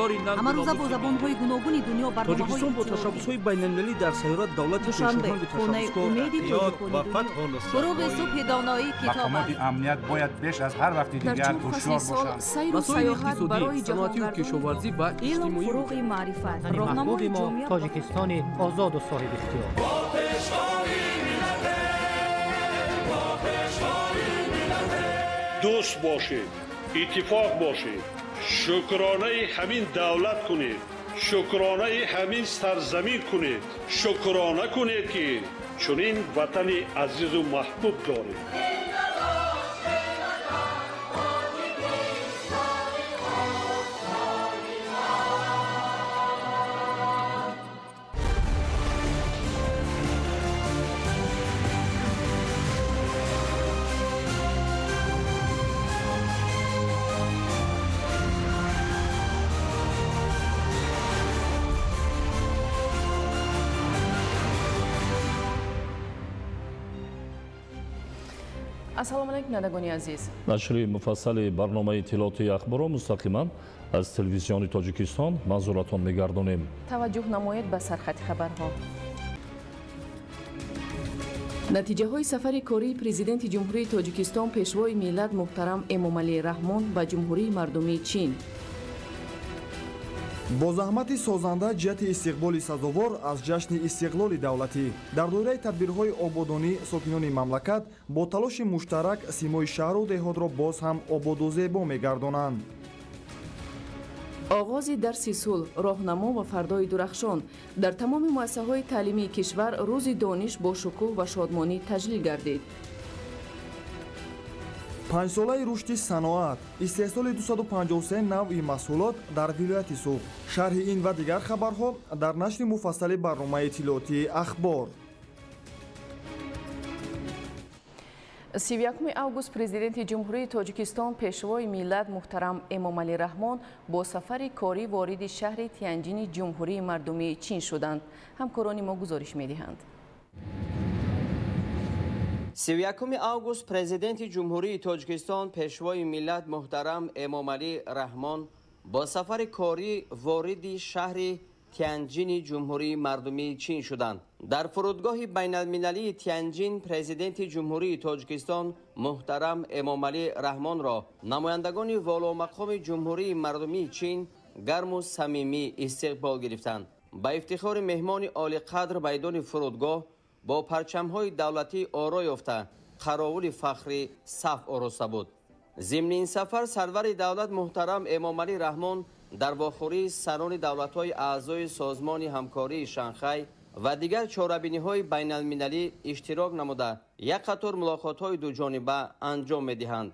Ҳамарӯза бо забонҳои гуногуни дунё барномаҳои Тоҷикистон бо ташаббусҳои байналмилалӣ дар сайёра давлати Душанбе, хонаи умеди тоҷикони дунё. Фуруғи субҳи доноӣ китоб Мақомоти аст. Амният бояд беш аз ҳар вақти Дар дигар чор фасли ҳушёр сол бошанд. сайру Масоили саёҳат иқтисодӣ, барои саноатию ҷаҳонгардони кишоварзӣ ва Илм иҷтимоӣ. фуруғи маърифат, Ватани роҳнамои маҳбуби мо ҷомеа. Тоҷикистони озоду соҳибихтиёр. Дӯст бошед, иттифоқ бошед, шукронаи ҳамин давлат кунед, шукронаи ҳамин сарзамин кунед, шукрона кунед, ки чунин ватани азизу маҳбуб доред. Ассалому алайкум, бинандагони азиз. Нашри муфассали барномаи иттилоотии Ахборро мустақиман аз Телевизиони Тоҷикистон манзуратон мегардонем. Таваҷҷӯҳ намоед ба сархати хабарҳо. Натиҷаҳои сафари кории Президенти Ҷумҳурии Тоҷикистон, Пешвои миллат муҳтарам Эмомалӣ Раҳмон ба Ҷумҳурии Мардумии Чин. Бо заҳмати созанда ҷиҳати истиқболи сазовор аз ҷашни истиқлоли давлатӣ дар доираи тадбирҳои ободонӣ сокинони мамлакат бо талоши муштарак симои шаҳру деҳотро боз ҳам ободу зебо мегардонанд. Оғози дарси сулҳ, роҳнамо ва фардои дурахшон. Дар тамоми муассисаҳои таълимии кишвар Рӯзи дониш бо шукӯҳ ва шодмонӣ таҷлил гардид. Панҷсолаи рушди саноат, истеҳсоли 253 навъи маҳсулот дар вилояти Суғд. Шарҳи ин ва дигар хабарҳо дар нашри муфассали барномаи иттилоотии Ахбор. 31 август Президенти Ҷумҳурии Тоҷикистон, Пешвои миллат муҳтарам Эмомалӣ Раҳмон бо сафари корӣ вориди шаҳри Тянҷини Ҷумҳурии Мардумии Чин шуданд. Ҳамкорони мо гузориш медиҳанд. 31 август Президенти Ҷумҳурии Тоҷикистон, Пешвои миллат муҳтарам Эмомалӣ Раҳмон бо сафари корӣ вориди шаҳри Тянҷини Ҷумҳурии Мардумии Чин шуданд. Дар фурудгоҳи байналмилалии Тянҷин Президенти Ҷумҳурии Тоҷикистон муҳтарам Эмомалӣ Раҳмонро намояндагони воломақоми Ҷумҳурии Мардумии Чин гарму самимӣ истиқбол гирифтанд. Ба ифтихори меҳмони олиқадр майдони фурудгоҳ бо парчамҳои давлатӣ оро ёфта, қаровули фахрӣ саф ороста буд. Зимни ин сафар сарвари давлат муҳтарам Эмомалӣ Раҳмон дар вохӯрии сарони давлатҳои аъзои Созмони ҳамкории Шанхай ва дигар чорабиниҳои байналмилалӣ иштирок намуда, як қатор мулоқотҳои дуҷониба анҷом медиҳанд.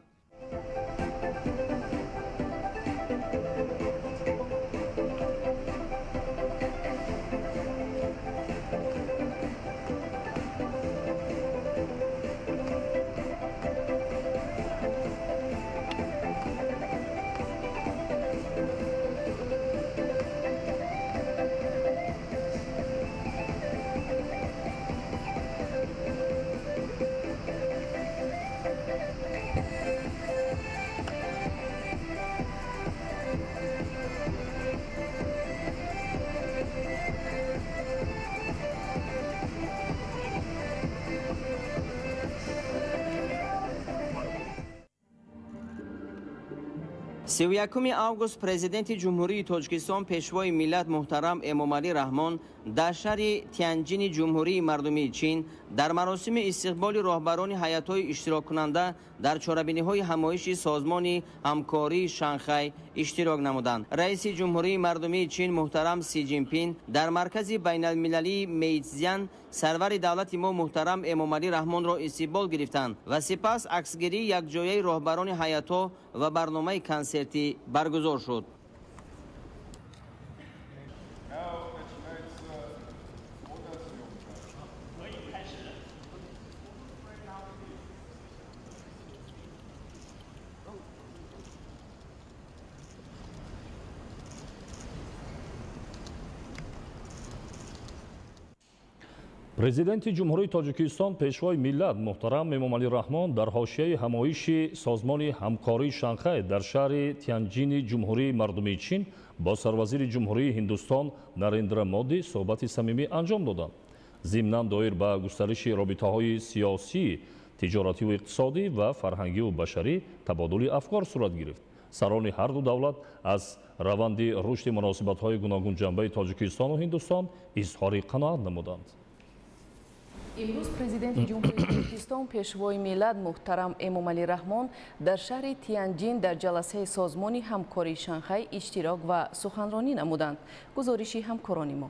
31 август Президенти Ҷумҳурии Тоҷикистон, Пешвои миллат муҳтарам Эмомалӣ Раҳмон дар шаҳри Тянҷини Ҷумҳурии Мардумии Чин дар маросими истиқболи роҳбарони ҳайатҳои иштироккунанда дар чорабиниҳои ҳамоиши Созмони ҳамкории Шанхай иштирок намуданд. Раиси Ҷумҳурии Мардумии Чин муҳтарам Си Ҷинпин дар маркази байналмилалии Мейтсзян сарвари давлати мо муҳтарам Эмомалӣ Раҳмонро истиқбол гирифтанд ва сипас аксгирии якҷояи роҳбарони ҳайатҳо ва барномаи консертӣ баргузор шуд. Президенти Ҷумҳурии Тоҷикистон, Пешвои миллат муҳтарам Эмомалӣ Раҳмон дар ҳошияи ҳамоиши Созмони ҳамкории Шанхай дар шаҳри Тянҷини Ҷумҳурии Мардумии Чин бо сарвазири Ҷумҳурии Ҳиндустон Нарендра Моди суҳбати самимӣ анҷом доданд. Зимнан доир ба густариши робитаҳои сиёсӣ, тиҷоративу иқтисодӣ ва фарҳангиву башарӣ табодули афкор сурат гирифт. Сарони ҳар ду давлат аз раванди рушди муносибатҳои гуногунҷанбаи Тоҷикистону Ҳиндустон изҳори қаноат намуданд. Имрӯз Президенти Ҷумҳурии Тоҷикистон, Пешвои миллат муҳтарам Эмомалӣ Раҳмон дар шаҳри Тянҷин дар ҷаласаи Созмони ҳамкории Шанхай иштирок ва суханронӣ намуданд. Гузориши ҳамкорони мо.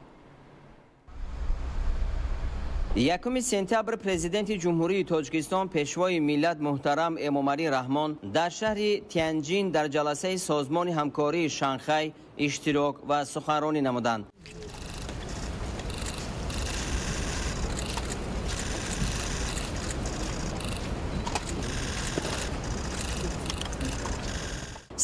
1 сентябр Президенти Ҷумҳурии Тоҷикистон, Пешвои миллат муҳтарам Эмомалӣ Раҳмон дар шаҳри Тянҷин дар ҷаласаи Созмони ҳамкории Шанхай иштирок ва суханронӣ намуданд.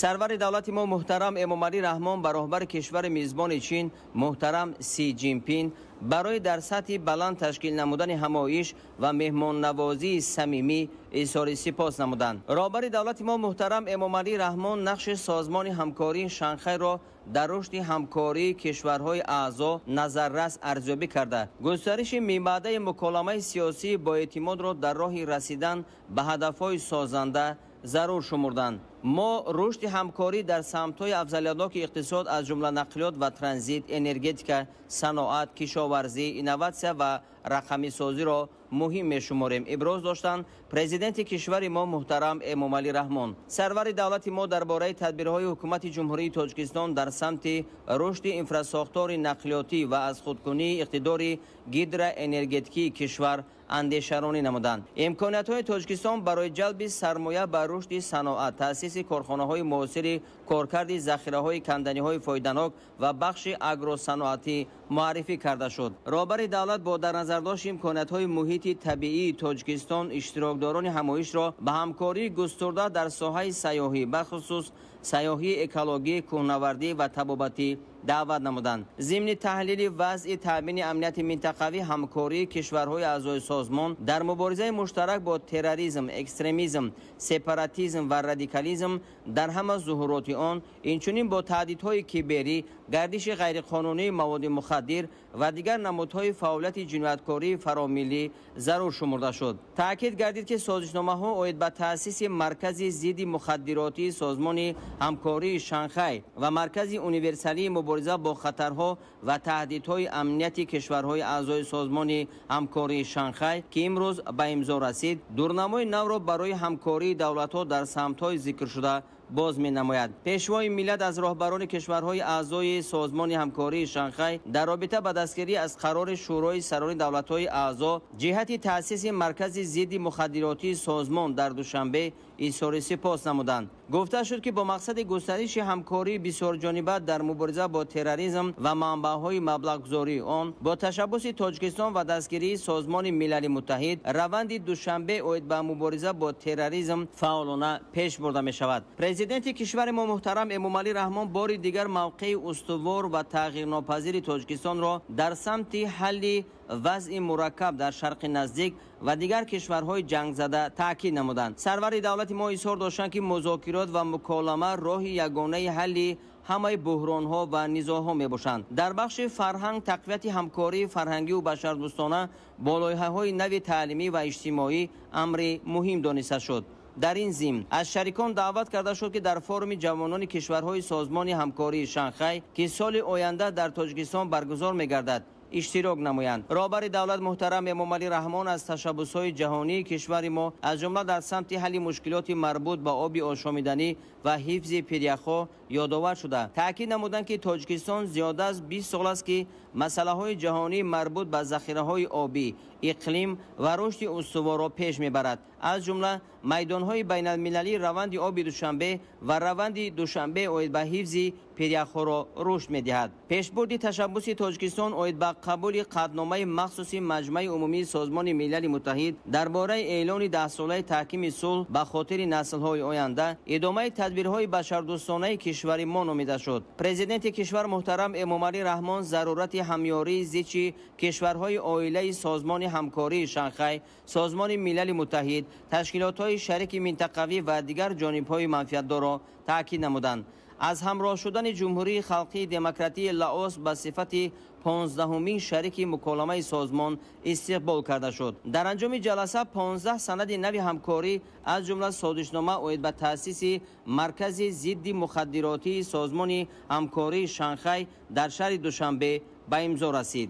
Сарвари давлати мо муҳтарам Эмомалӣ Раҳмон ба роҳбари кишвари мизбони Чин муҳтарам Си Ҷинпин барои дар сатҳи баланд ташкил намудани ҳамоиш ва меҳмоннавозии самимӣ изҳори сипос намуданд. Роҳбари давлати мо муҳтарам Эмомалӣ Раҳмон нақши Созмони ҳамкории Шанхайро дар рушди ҳамкории кишварҳои аъзо назаррас арзёбӣ карда, густариши мибаъдаи муколамаи сиёсии боэътимодро дар роҳи расидан ба ҳадафҳои созанда зарур шумурданд. Мо рушди ҳамкорӣ дар самтҳои афзалиятноки иқтисод, аз ҷумла нақлиёт ва транзит, энергетика, саноат, кишоварзӣ, инноватсия ва рақамисозиро муҳим мешуморем, иброз доштанд президенти кишвари мо муҳтарам Эмомалӣ Раҳмон. Сарвари давлати мо дар бораи тадбирҳои ҳукумати Ҷумҳурии Тоҷикистон дар самти рушди инфрасохтори нақлиётӣ ва аз худкунии иқтидори гидроэнергетикии кишвар андешаронӣ намуданд. Имкониятҳои Тоҷикистон барои ҷалби сармоя ба рушди саноат, таъсиси корхонаҳои муосири коркарди захираҳои канданиҳои фоиданок ва бахши агросаноатӣ муаррифӣ карда шуд. Роҳбари давлат бо дар назардошти имкониятҳои муҳити табиии Тоҷикистон иштирокдорони ҳамоишро ба ҳамкории густурда дар соҳаи сайёҳӣ, бахусус сайёҳии экологӣ, кӯҳнавардӣ ва табобатӣ даъват намуданд. Зимни таҳлили вазъи таъмини амнияти минтақавӣ, ҳамкории кишварҳои аъзои созмон дар муборизаи муштарак бо терроризм, экстремизм, сепаратизм ва радикализм дар ҳама зуҳуроти он, инчунин бо таҳдидҳои киберӣ, гардиши ғайриқонунии маводи мухаддир ва дигар намудҳои фаъолияти ҷинояткории фаромиллӣ зарур шумурда шуд. Таъкид гардид, ки созишномаҳо оид ба таъсиси Маркази зидди мухаддиротии Созмони ҳамкории Шанхай ва Маркази универсалии мубориза бо хатарҳо ва таҳдидҳои амнияти кишварҳои аъзои Созмони ҳамкории Шанхай, ки имрӯз ба имзо расид, дурнамои навро барои ҳамкории давлатҳо дар самтҳои зикршуда боз менамояд. Пешвои миллат аз роҳбарони кишварҳои аъзои Созмони ҳамкории Шанхай дар робита ба дастгирӣ аз қарори Шӯрои сарони давлатҳои аъзо ҷиҳати таъсиси Маркази зидди мухаддиротии созмон дар Душанбе изҳори сипос намуданд. Гуфта шуд, ки бо мақсади густариши ҳамкории бисёрҷониба дар мубориза бо терроризм ва манбаъҳои маблағгузории он бо ташаббуси Тоҷикистон ва дастгирии Созмони Милали Муттаҳид раванди Душанбе оид ба мубориза бо терроризм фаъолона пеш бурда мешавад. Президенти кишвари мо муҳтарам Эмомалӣ Раҳмон бори дигар мавқеи устувор ва тағйирнопазири Тоҷикистонро дар самти ҳалли вазъи мураккаб дар Шарқи Наздик ва дигар кишварҳои ҷангзада таъкид намуданд. Сарвари давлати мо изҳор доштанд, ки музокирот ва муколама роҳи ягонаи ҳалли ҳамаи буҳронҳо ва низоъҳо мебошанд. Дар бахши фарҳанг тақвияти ҳамкории фарҳангию башардӯстона бо лоиҳаҳои нави таълимӣ ва иҷтимоӣ амри муҳим дониста шуд. Дар ин зимн аз шарикон даъват карда шуд, ки дар форуми ҷавонони кишварҳои Созмони ҳамкории Шанхай, ки соли оянда дар Тоҷикистон баргузор мегардад, иштирок намоянд. Роҳбари давлат муҳтарам Эмомалӣ Раҳмон аз ташаббусҳои ҷаҳонии кишвари мо, аз ҷумла дар самти ҳалли мушкилоти марбут ба оби ошомиданӣ ва ҳифзи пиряхҳо ёдовар шуда, таъкид намуданд, ки Тоҷикистон зиёда аз 20 сол аст, ки масъалаҳои ҷаҳонии марбут ба захираҳои обӣ, иқлим ва рушди устуворро пеш мебарад. Аз ҷумла майдонҳои байналмилалии раванди оби Душанбе ва раванди Душанбе оид ба ҳифзи пиряхҳоро рушд медиҳад. Пешбурди ташаббуси Тоҷикистон оид ба қабули қатъномаи махсуси Маҷмаи умумии Созмони Милали Муттаҳид дар бораи эълони даҳсолаи таҳкими сулҳ ба хотири наслҳои оянда, идомаи тадбирҳои тадбирҳои башардӯстонаи кишвари мо номида шуд. Президенти кишвар муҳтарам Эмомалӣ Раҳмон зарурати ҳамёрии зичи кишварҳои оилаи Созмони ҳамкории Шанхай, Созмони Милали Муттаҳид, ташкилотҳои шарики минтақавӣ ва дигар ҷонибҳои манфиатдорро таъкид намуданд. Аз ҳамроҳ шудани Ҷумҳурии Халқии Демократии Лаос ба сифати 15-умин шарики муколамаи созмон истиқбол карда шуд. Дар анҷоми ҷаласа 15 санади нави ҳамкорӣ, аз ҷумла созишнома оид ба таъсиси Маркази зидди мухаддиротии Созмони ҳамкории Шанхай дар шаҳри Душанбе ба имзо расид.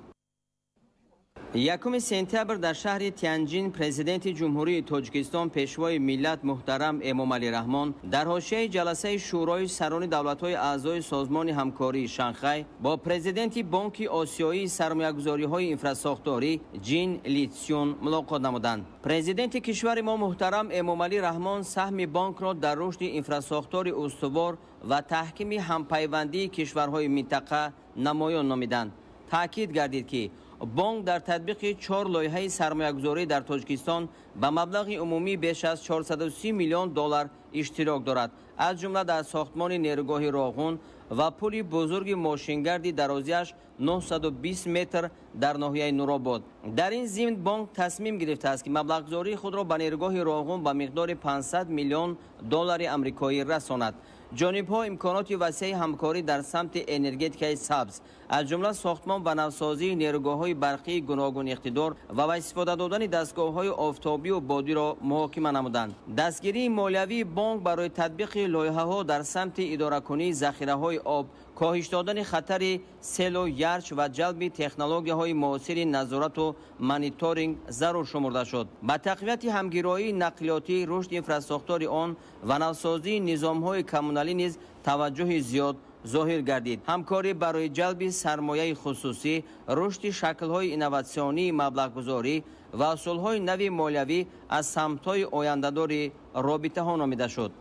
1 сентябр дар шаҳри Тянҷин президенти Ҷумҳурии Тоҷикистон пешвои миллат муҳтарам Эмомалӣ Раҳмон дар ҳошияи ҷаласаи Шӯрои сарони давлатҳои аъзои Созмони ҳамкории Шанхай бо президенти Бонки Осиёии сармоягузориҳои инфрасохторӣ Ҷин Литсюн мулоқот намуданд. Президенти кишвари мо муҳтарам Эмомалӣ Раҳмон саҳми бонкро дар рушди инфрасохтори устувор ва таҳкими ҳампайвандии кишварҳои минтақа намоён номиданд. Таъкид гардид, ки бонк дар татбиқи 4 лоиҳаи сармоягузорӣ дар Тоҷикистон ба маблағи умумӣ беш аз 430 миллион доллар иштирок дорад, аз ҷумла дар сохтмони нерӯгоҳи Роғун ва пули бузурги мошингарди дарозиаш 920 метр дар ноҳияи Нуробод. Дар ин зимн бонк тасмим гирифтааст, ки маблағгузории худро ба нерӯгоҳи Роғун ба миқдори 500 миллион доллари амрикоӣ расонад. Ҷонибҳо имконоти васеи ҳамкорӣ дар самти энергетикаи сабз, аз ҷумла сохтмон ва навсозии нерӯгоҳҳои барқии гуногун иқтидор ва ба истифода додани дастгоҳҳои офтобию бодиро муҳокима намуданд. Дастгирии молиявии бонк барои татбиқи лоиҳаҳо дар самти идоракунии захираҳои об, коҳиш додани хатари селу ярч ва ҷалби технологияҳои муосири назорату мониторинг зарур шумурда шуд. Ба тақвияти ҳамгироии нақлиётӣ, рушди инфрасохтори он ва навсозии низомҳои коммуналӣ низ таваҷҷӯҳи зиёд зоҳир гардид. Ҳамкорӣ барои ҷалби сармояи хусусӣ, рушди шаклҳои инноватсионии маблағгузорӣ ва усулҳои нави молиявӣ аз самтҳои ояндадори робитаҳо номида шуд.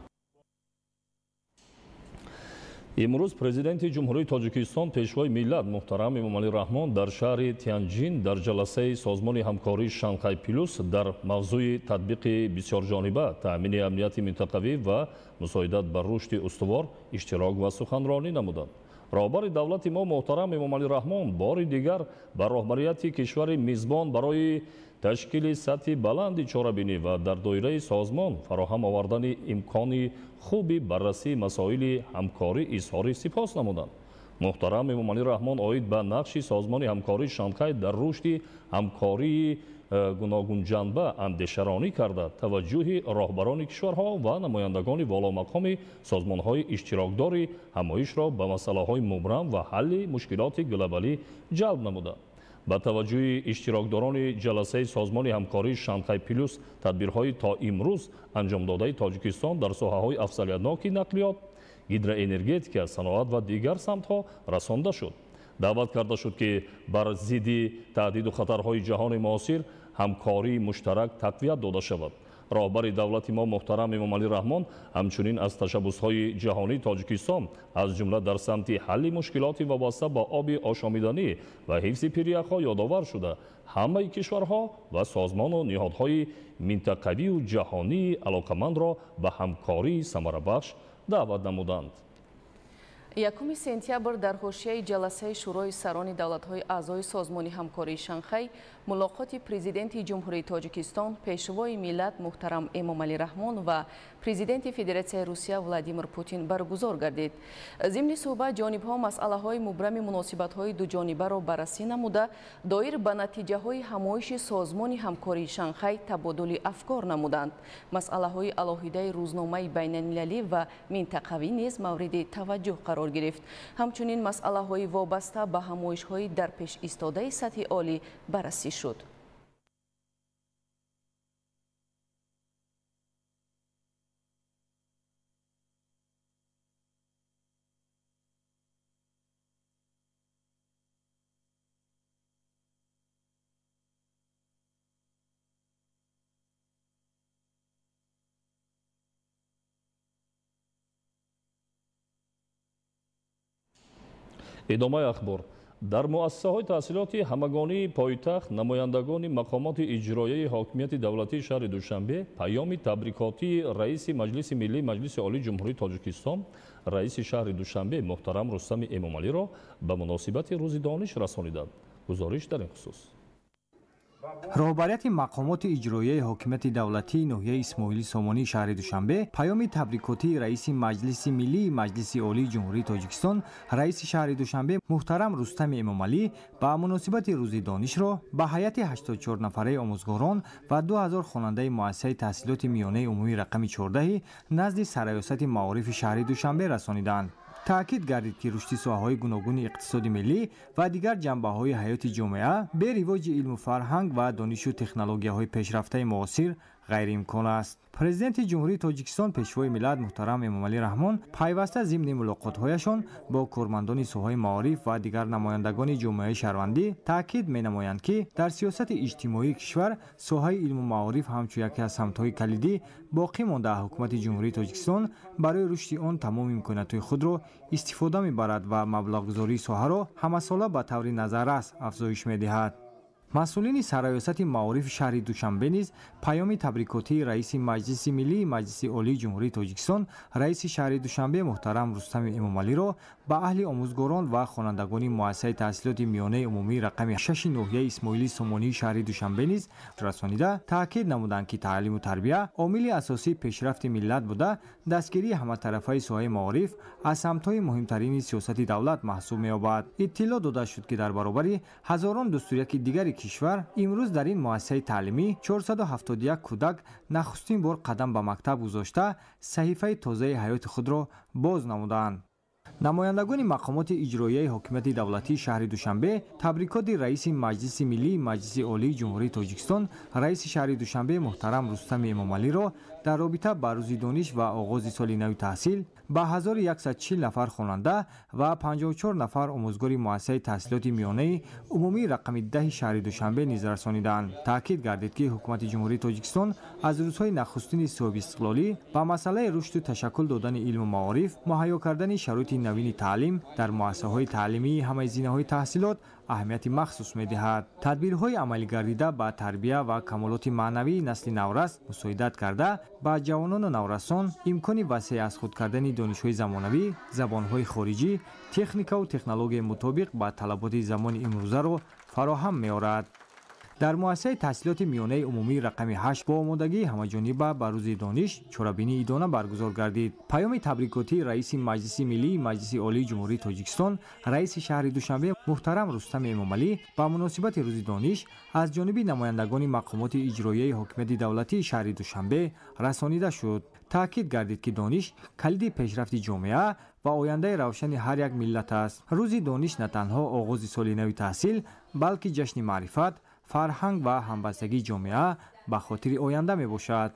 Имрӯз президенти Ҷумҳурии Тоҷикистон пешвои миллат муҳтарам Эмомалӣ Раҳмон дар шаҳри Тянҷин дар ҷаласаи Созмони ҳамкории Шанхай Плюс дар мавзӯи татбиқи бисёрҷониба, таъмини амнияти минтақавӣ ва мусоидат ба рушди устувор иштирок ва суханронӣ намуданд. Роҳбари давлати мо муҳтарам Эмомалӣ Раҳмон бори дигар ба роҳбарияти кишвари мизбон барои ташкили сатҳи баланди чорабинӣ ва дар доираи созмон фароҳам овардани имкони хуби баррасии масоили ҳамкорӣ изҳори сипос намуданд. Муҳтарам Эмомалӣ Раҳмон оид ба нақши Созмони ҳамкории Шанхай дар рушди ҳамкории гуногунҷанба андешаронӣ карда, таваҷҷӯҳи роҳбарони кишварҳо ва намояндагони воломақоми созмонҳои иштирокдори ҳамоишро ба масъалаҳои мубрам ва ҳалли мушкилоти глобалӣ ҷалб намуданд. Ба таваҷҷӯҳи иштирокдорони ҷаласаи Созмони ҳамкории Шанхай Плюс тадбирҳои то имрӯз анҷомдодаи Тоҷикистон дар соҳаҳои афзалиятноки нақлиёт, гидроэнергетика, саноат ва дигар самтҳо расонда шуд. Даъват карда шуд, ки бар зидди таҳдиду хатарҳои ҷаҳони муосир ҳамкории муштарак тақвият дода шавад. Роҳбари давлати мо муҳтарам Эмомалӣ Раҳмон ҳамчунин аз ташаббусҳои ҷаҳонии Тоҷикистон, аз ҷумла дар самти ҳалли мушкилоти вобаста ба оби ошомиданӣ ва ҳифзи пиряхҳо ёдовар шуда, ҳамаи кишварҳо ва созмону ниҳодҳои минтақавию ҷаҳонии алоқамандро ба ҳамкории самарабахш даъват намуданд. 1 сентябр дар ҳошияи ҷаласаи Шӯрои сарони давлатҳои аъзои Созмони ҳамкории Шанхай мулоқоти президенти Ҷумҳурии Тоҷикистон пешвои миллат муҳтарам Эмомалӣ Раҳмон ва президенти Федератсияи Русия Владимир Путин баргузор гардид. Зимни суҳбат ҷонибҳо масъалаҳои мубрами муносибатҳои дуҷонибаро баррасӣ намуда, доир ба натиҷаҳои ҳамоиши Созмони ҳамкории Шанхай табодули афкор намуданд. Масъалаҳои алоҳидаи рӯзномаи байналмилалӣ ва минтақавӣ низ мавриди таваҷҷӯҳ қарор гирифт. Ҳамчунин масъалаҳои вобаста ба ҳамоишҳои дар пеш истодаи сатҳи олӣ баррасӣ шуд. Идомаи ахбор. Дар муассисаҳои таҳсилоти ҳамагонии пойтахт намояндагони мақомоти иҷроияи ҳокимияти давлатии шаҳри Душанбе паёми табрикотии раиси Маҷлиси Миллии Маҷлиси Олии Ҷумҳурии Тоҷикистон, раиси шаҳри Душанбе муҳтарам Рустами Эмомалиро ба муносибати Рӯзи дониш расониданд. Гузориш дар ин хусус. Роҳбарияти мақомоти иҷроияи ҳокимияти давлатии ноҳияи Исмоили Сомонии шаҳри Душанбе паёми табрикотии раиси Маҷлиси Миллии Маҷлиси Олии Ҷумҳурии Тоҷикистон, раиси шаҳри Душанбе муҳтарам Рустами Эмомалӣ ба муносибати Рӯзи донишро ба ҳайати 84 нафараи омӯзгорон ва 2000 хонандаи муассисаи таҳсилоти миёнаи умумии рақами 14 назди Сарраёсати маорифи шаҳри Душанбе расониданд. Таъкид гардид, ки рушди соҳаҳои гуногуни иқтисоди миллӣ ва дигар ҷанбаҳои ҳаёти ҷомеа бе ривоҷи илму фарҳанг ва донишу технологияҳои пешрафтаи муосир ғайриимкон аст. Президенти Ҷумҳурии Тоҷикистон, Пешвои миллат муҳтарам Эмомалӣ Раҳмон пайваста зимни мулоқотҳояшон бо кормандони соҳаи маориф ва дигар намояндагони ҷомеаи шаҳрвандӣ таъкид менамоянд, ки дар сиёсати иҷтимоии кишвар соҳаи илму маориф ҳамчун яке аз самтҳои калидӣ боқӣ монда, ҳукумати Ҷумҳурии Тоҷикистон барои рушди он тамоми имкониятҳои худро истифода мебарад ва маблағгузории соҳаро ҳамасола ба таври назаррас афзоиш медиҳад. Масъулини Сарраёсати маорифи шаҳри Душанбе низ паёми табрикотии раиси Маҷлиси Миллии Маҷлиси Олии Ҷумҳурии Тоҷикистон, раиси шаҳри Душанбе муҳтарам Рустами Эмомалиро ба аҳли омӯзгорон ва хонандагони муассисаи таҳсилоти миёнаи умумии рақами 6 ноҳияи Исмоили Сомонии шаҳри Душанбе низ расонида, таъкид намуданд, ки таълиму тарбия омили асосии пешрафти миллат буда, дастгирии ҳаматарафаи соҳаи маориф аз самтҳои муҳимтарини сиёсати давлат маҳсуб меёбад. Иттилоъ дода шуд, ки дар баробари ҳазорон дустуряки дигари кишвар имрӯз дар ин муассисаи таълимӣ 471 кӯдак нахустин бор қадам ба мактаб гузошта, саҳифаи тозаи ҳаёти худро боз намуданд. Намояндагони мақомоти иҷроияи ҳокимияти давлатии шаҳри Душанбе табрикоти раиси Маҷлиси Миллии Маҷлиси Олии Ҷумҳурии Тоҷикистон, раиси шаҳри Душанбе муҳтарам Рустами Эмомалиро дар робита ба Рӯзи дониш ва оғози соли нави таҳсил ба 1140 нафар хонанда ва 54 нафар омӯзгори муассисаи таҳсилоти миёнаи умумии рақами 10 шаҳри Душанбе низ расониданд. Таъкид гардид, ки ҳукумати Ҷумҳурии Тоҷикистон аз рӯзҳои нахустини соҳибистиқлолӣ ба масъалаи рушду ташаккул додани илму маориф, муҳайё кардани шароити навини таълим дар муассисаҳои таълимии ҳамаи зинаҳои таҳсилот аҳамияти махсус медиҳад. Тадбирҳои амалигардида ба тарбия ва камолоти маънавии насли наврас мусоидат карда, ба ҷавонону наврасон имкони васеъ аз худ кардани донишҳои замонавӣ, забонҳои хориҷӣ, техникаву технологияи мутобиқ ба талаботи замони имрӯзаро фароҳам меорад. Дар муассисаи таҳсилоти миёнаи умумии рақами 8 бо омодагии ҳамаҷониба ба Рӯзи дониш чорабинии идона баргузор гардид. Паёми табрикотии раиси Маҷлиси Миллии Маҷлиси Олии Ҷумҳурии Тоҷикистон, раиси шаҳри Душанбе муҳтарам Рустами Эмомалӣ ба муносибати Рӯзи дониш аз ҷониби намояндагони мақомоти иҷроияи ҳокимияти давлатии шаҳри Душанбе расонида шуд. Таъкид гардид, ки дониш калиди пешрафти ҷомеа ва ояндаи равшани ҳар як миллат аст. Рӯзи дониш на танҳо оғози соли нави таҳсил, балки ҷашни маърифат, фарҳанг ва ҳамбастагии ҷомеа ба хотири оянда мебошад.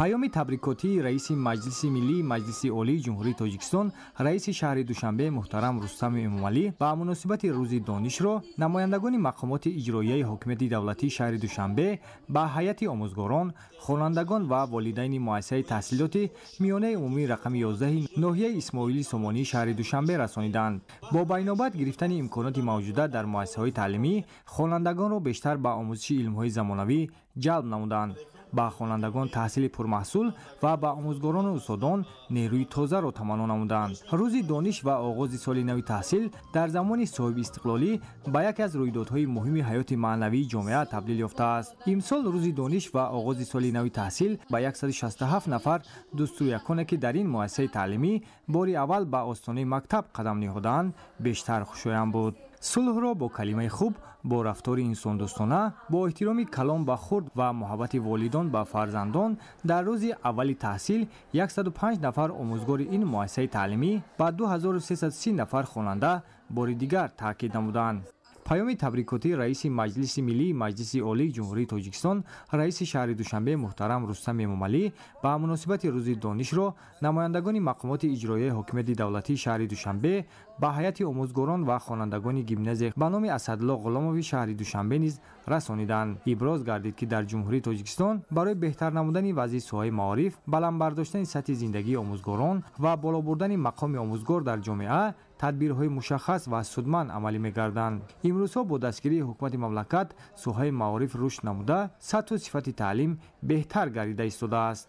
Паёми табрикотии раиси Маҷлиси Миллии Маҷлиси Олии Ҷумҳурии Тоҷикистон, раиси шаҳри Душанбе муҳтарам Рустами Эмомалӣ ба муносибати Рӯзи донишро намояндагони мақомоти иҷроияи ҳокимияти давлатии шаҳри Душанбе ба ҳайати омӯзгорон, хонандагон ва волидайни муассисаи таҳсилоти миёнаи умумии рақами 11 ноҳияи Исмоили Сомонии шаҳри Душанбе расониданд. Бо байнобат гирифтани имконоти мавҷуда дар муассисаҳои таълимӣ хонандагонро бештар ба омӯзиши илмҳои замонавӣ ҷалб намуданд. Ба хонандагон таҳсили пурмаҳсул ва ба омӯзгорону устодон нерӯи тозаро таманно намуданд. Рӯзи дониш ва оғози соли нави таҳсил дар замони соҳибистиқлолӣ ба яке аз рӯйдодҳои муҳими ҳаёти маънавии ҷомеа табдил ёфтааст. Имсол Рӯзи дониш ва оғози соли нави таҳсил ба 167 нафар дустуряконе, ки дар ин муассисаи таълимӣ бори аввал ба остонаи мактаб қадам ниҳодаанд, бештар хушоянд буд. Сулҳро бо калимаи хуб, бо рафтори инсондӯстона, бо эҳтироми калом ба хурд ва муҳаббати волидон ба фарзандон дар рӯзи аввали таҳсил 105 нафар омӯзгори ин муассисаи таълимӣ ба 2330 нафар хонанда бори дигар таъкид намуданд. Паёми табрикотии раиси Маҷлиси Миллии Маҷлиси Олии Ҷумҳурии Тоҷикистон, раиси шаҳри Душанбе муҳтарам Рустами Эмомалӣ ба муносибати Рӯзи донишро намояндагони мақомоти иҷроияи ҳокимияти давлатии шаҳри Душанбе ба ҳайати омӯзгорон ва хонандагони гимназия ба номи Асадулло Ғуломови шаҳри Душанбе низ расониданд. Иброз гардид, ки дар Ҷумҳурии Тоҷикистон барои беҳтар намудани вазъи соҳаи маориф, баланд бардоштани сатҳи зиндагии омӯзгорон ва боло бурдани мақоми омӯзгор дар ҷомеа тадбирҳои мушаххас ва судманд амалӣ мегарданд. Имрӯзҳо бо дастгирии ҳукумати мамлакат соҳаи маориф рушд намуда, сатҳу сифати таълим беҳтар гардида истодааст.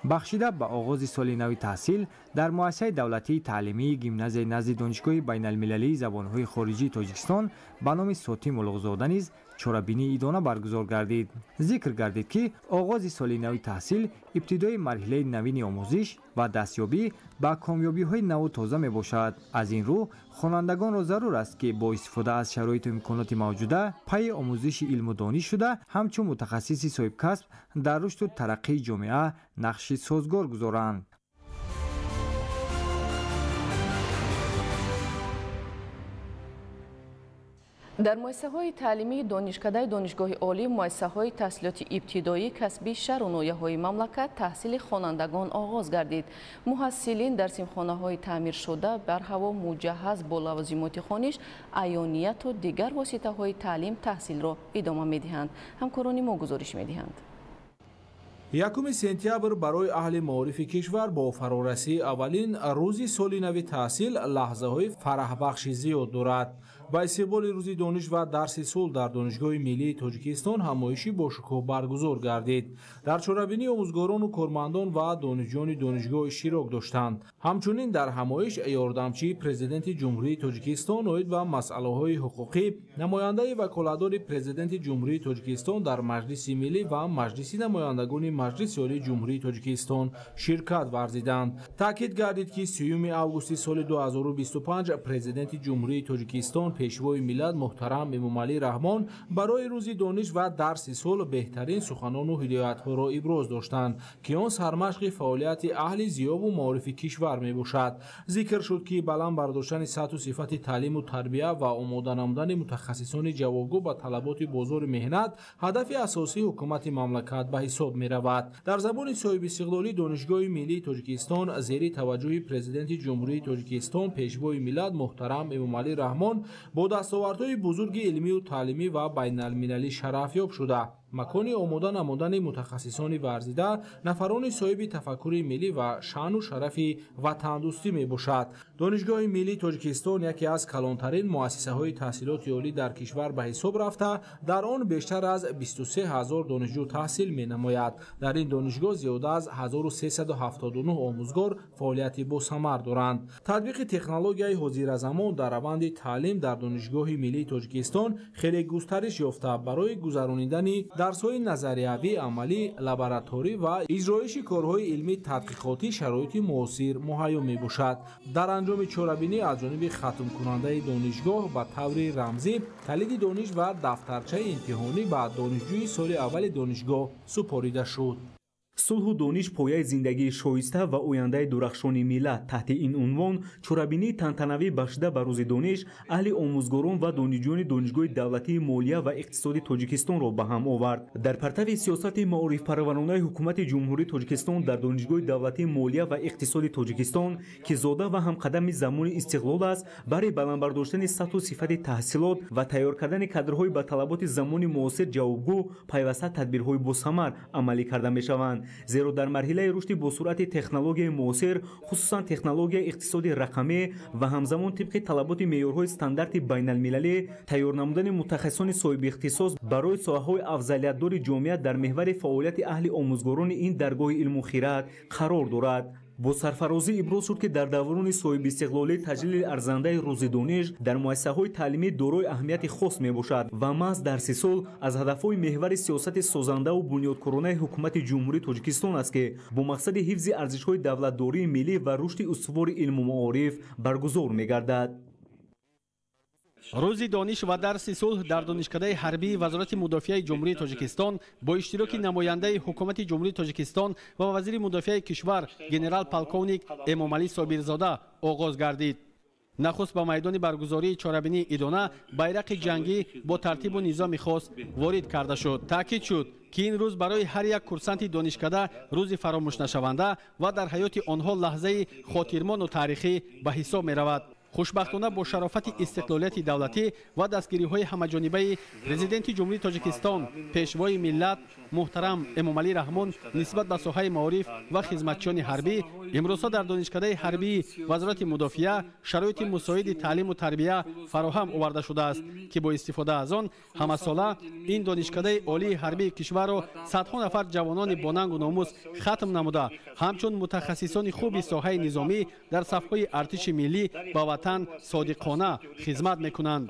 Бахшида ба оғози соли нави таҳсил дар муассисаи давлатии таълимии гимназияи назди Донишгоҳи байналмилалии забонҳои хориҷии Тоҷикистон ба номи Сотим Улуғзода низ чорабинии идона баргузор гардид. Зикр гардид, ки оғози соли нави таҳсил ибтидои марҳилаи навини омӯзиш ва дастёбӣ ба комёбиҳои наву тоза мебошад. Аз ин рӯ хонандагонро зарур аст, ки бо истифода аз шароиту имконоти мавҷуда пайи омӯзиши илму дониш шуда, ҳамчун мутахассиси соҳибкасб дар рушду тараққии ҷомеа нақши созгор гузоранд. Дар муассисаҳои таълимии донишкадаи Донишгоҳи олӣ, муассисаҳои таҳсилоти ибтидоӣ, касбии шаҳру ноҳияҳои мамлакат таҳсили хонандагон оғоз гардид. Муҳассилин дар синфхонаҳои таъмиршуда, барҳаво муҷаҳҳаз бо лавозимоти хониш, аёнияту дигар воситаҳои таълим таҳсилро идома медиҳанд. Ҳамкорони мо гузориш медиҳанд. 1 сентябр барои аҳли маорифи кишвар бо фарорасии аввалин рӯзи соли нави таҳсил лаҳзаҳои фараҳбахши зиёд дорад. Ба истиқболи рӯзи дониш ва дарси сулҳ дар Донишгоҳи миллии Тоҷикистон ҳамоиши бошукӯҳ баргузор гардид. Дар чорабинӣ омӯзгорону кормандон ва донишҷӯёни донишгоҳ иштирок доштанд. Ҳамчунин дар ҳамоиш ёрдамчии Президенти Ҷумҳурии Тоҷикистон оид ба масъалаҳои ҳуқуқӣ, намояндаи ваколатдори Президенти Ҷумҳурии Тоҷикистон дар Маҷлиси Миллӣ ва Маҷлиси намояндагони Маҷлиси Олии Ҷумҳурии Тоҷикистон ширкат варзиданд. Таъкид гардид, ки 3 августи соли 2025 Президенти Ҷумҳурии Тоҷикистон, Пешвои миллат муҳтарам Эмомалӣ Раҳмон барои рӯзи дониш ва дарси сулҳ беҳтарин суханону ҳидоятҳоро иброз доштанд, ки он сармашқи фаъолияти аҳли зиёву маорифи кишвар мебошад. Зикр шуд, ки баланд бардоштани сатҳу сифати таълиму тарбия ва омода намудани мутахассисони ҷавобгӯ ба талаботи бозори меҳнат ҳадафи асосии ҳукумати мамлакат ба ҳисоб меравад. Дар забони соҳибистиқлолӣ Донишгоҳи миллии Тоҷикистон зери таваҷҷӯҳи Президенти Ҷумҳурии Тоҷикистон, Пешвои миллат муҳтарам Эмомалӣ Раҳмон бо дастовардҳои бузурги илмию таълимӣ ва байналмилалӣ шарафёб шуда, макони омода намудани мутахассисони варзида, нафарони соҳиби тафаккури миллӣ ва шаъну шарафи ватандӯстӣ мебошад. Донишгоҳи миллии Тоҷикистон яке аз калонтарин муассисаҳои таҳсилоти олӣ дар кишвар ба ҳисоб рафта, дар он бештар аз 23 ҳазор донишҷӯ таҳсил менамояд. Дар ин донишгоҳ зиёда аз 1379 омӯзгор фаъолияти босамар доранд. Татбиқи технологияи ҳозиразамон дар раванди таълим дар Донишгоҳи миллии Тоҷикистон хеле густариш ёфта, барои гузаронидани дарсҳои назариявӣ, амалӣ, лабораторӣ ва иҷроиши корҳои илмии тадқиқотӣ шароити муосир муҳайё мебошад. Дар анҷоми чорабинӣ аз ҷониби хатмкунандаи донишгоҳ ба таври рамзӣ калиди дониш ва дафтарчаи имтиҳонӣ ба донишҷӯи соли аввали донишгоҳ супорида шуд. Сулҳу дониш пояи зиндагии шоиста ва ояндаи дурахшони миллат. Таҳти ин унвон чорабинии тантанавӣ бахшида ба рӯзи дониш аҳли омӯзгорон ва донишҷӯёни Донишгоҳи давлатии молия ва иқтисоди Тоҷикистонро ба ҳам овард. Дар партави сиёсати маорифпарваронаи ҳукумати Ҷумҳурии Тоҷикистон дар Донишгоҳи давлатии молия ва иқтисоди Тоҷикистон, ки зода ва ҳамқадами замони истиқлол аст, барои баланд бардоштани сатҳу сифати таҳсилот ва тайёр кардани кадрҳои ба талаботи замони муосир ҷавобгӯ пайваста тадбирҳои босамар амалӣ карда мешаванд. Зеро дар марҳилаи рушди босуръати технологияи муосир, хусусан технологияи иқтисоди рақамӣ ва ҳамзамон тибқи талаботи меъёрҳои стандарти байналмилалӣ, тайёр намудани мутахассисони соҳибихтисос барои соҳаҳои афзалиятдори ҷомеа дар меҳвари фаъолияти аҳли омӯзгорони ин даргоҳи илму хират қарор дорад. Бо сарфарозӣ иброз шуд, ки дар даврони соҳибистиқлолӣ таҷлили арзандаи рӯзи дониш дар муассисаҳои таълимӣ дорои аҳамияти хос мебошад ва маҳз дарси сулҳ аз ҳадафҳои меҳвари сиёсати созандаву бунёдкоронаи ҳукумати Ҷумҳурии Тоҷикистон аст, ки бо мақсади ҳифзи арзишҳои давлатдории миллӣ ва рушди устувори илму маориф баргузор мегардад. Рӯзи дониш ва дарси сулҳ дар Донишкадаи ҳарбии Вазорати мудофиаи Ҷумҳурии Тоҷикистон бо иштироки намояндаи ҳукумати Ҷумҳурии Тоҷикистон ва вазири мудофиаи кишвар генерал-полковник Эмомалӣ Собирзода оғоз гардид. Нахуст ба майдони баргузории чорабинии идона байрақи ҷангӣ бо тартибу низоми хос ворид карда шуд. Таъкид шуд, ки ин рӯз барои ҳар як курсанти донишкада рӯзи фаромӯшнашаванда ва дар ҳаёти онҳо лаҳзаи хотирмону таърихӣ ба ҳисоб меравад. Хушбахтона бо шарофати истиқлолияти давлатӣ ва дастгириҳои ҳамаҷонибаи Президенти Ҷумҳурии Тоҷикистон, Пешвои миллат муҳтарам Эмомалӣ Раҳмон нисбат ба соҳаи маориф ва хизматчиёни ҳарбӣ, имрӯзҳо дар Донишкадаи ҳарбии Вазорати мудофиа шароити мусоиди таълиму тарбия фароҳам оварда шудааст, ки бо истифода аз он ҳамасола ин донишкадаи олии ҳарбии кишварро садҳо нафар ҷавонони бонангу номус хатм намуда, ҳамчун мутахассисони хуби соҳаи низомӣ дар сафҳои артиши миллӣ ба ватан содиқона хизмат мекунанд.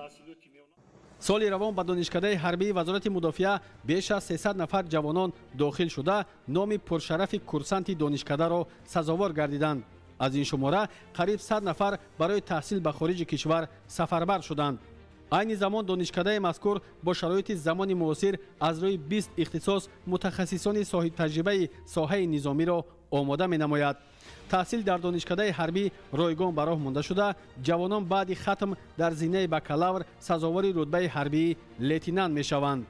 Соли равон ба Донишкадаи ҳарбии Вазорати мудофиа беш аз 300 нафар ҷавонон дохил шуда, номи пуршарафи курсанти донишкадаро сазовор гардиданд. Аз ин шумора қариб 100 нафар барои таҳсил ба хориҷи кишвар сафарбар шуданд. Айни замон донишкадаи мазкур бо шароити замони муосир аз рӯи 20 ихтисос мутахассисони соҳибтаҷрибаи соҳаи низомиро омода менамояд. Таҳсил дар донишкадаи ҳарбӣ ройгон ба роҳ монда шуда, ҷавонон баъди хатм дар зинаи бакалавр сазовори рутбаи ҳарбии лейтенант мешаванд.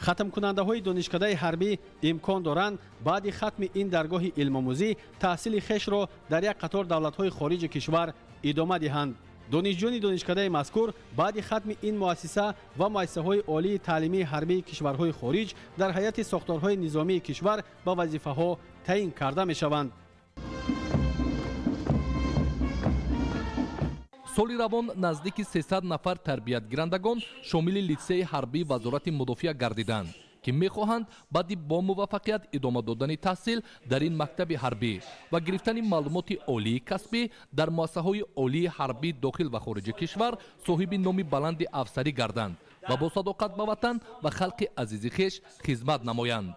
Хатмкунандаҳои донишкадаи ҳарбӣ имкон доранд баъди хатми ин даргоҳи илмомӯзӣ таҳсили хешро дар як қатор давлатҳои хориҷи кишвар идома диҳанд. Донишҷӯёни донишкадаи мазкур баъди хатми ин муассиса ва муассисаҳои олии таълимии ҳарбии кишварҳои хориҷ дар ҳайати сохторҳои низомии кишвар ба вазифаҳо таъин карда мешаванд. Соли равон наздики 300 нафар тарбиятгирандагон шомили литсеи ҳарбии Вазорати мудофиа гардиданд, ки мехоҳанд баъди бо муваффақият идома додани таҳсил дар ин мактаби ҳарбӣ ва гирифтани маълумоти олии касбӣ дар муассисаҳои олии ҳарбӣ дохил ва хориҷи кишвар соҳиби номи баланди афсарӣ гарданд ва бо садоқат ба ватан ва халқи азизи хеш хизмат намоянд.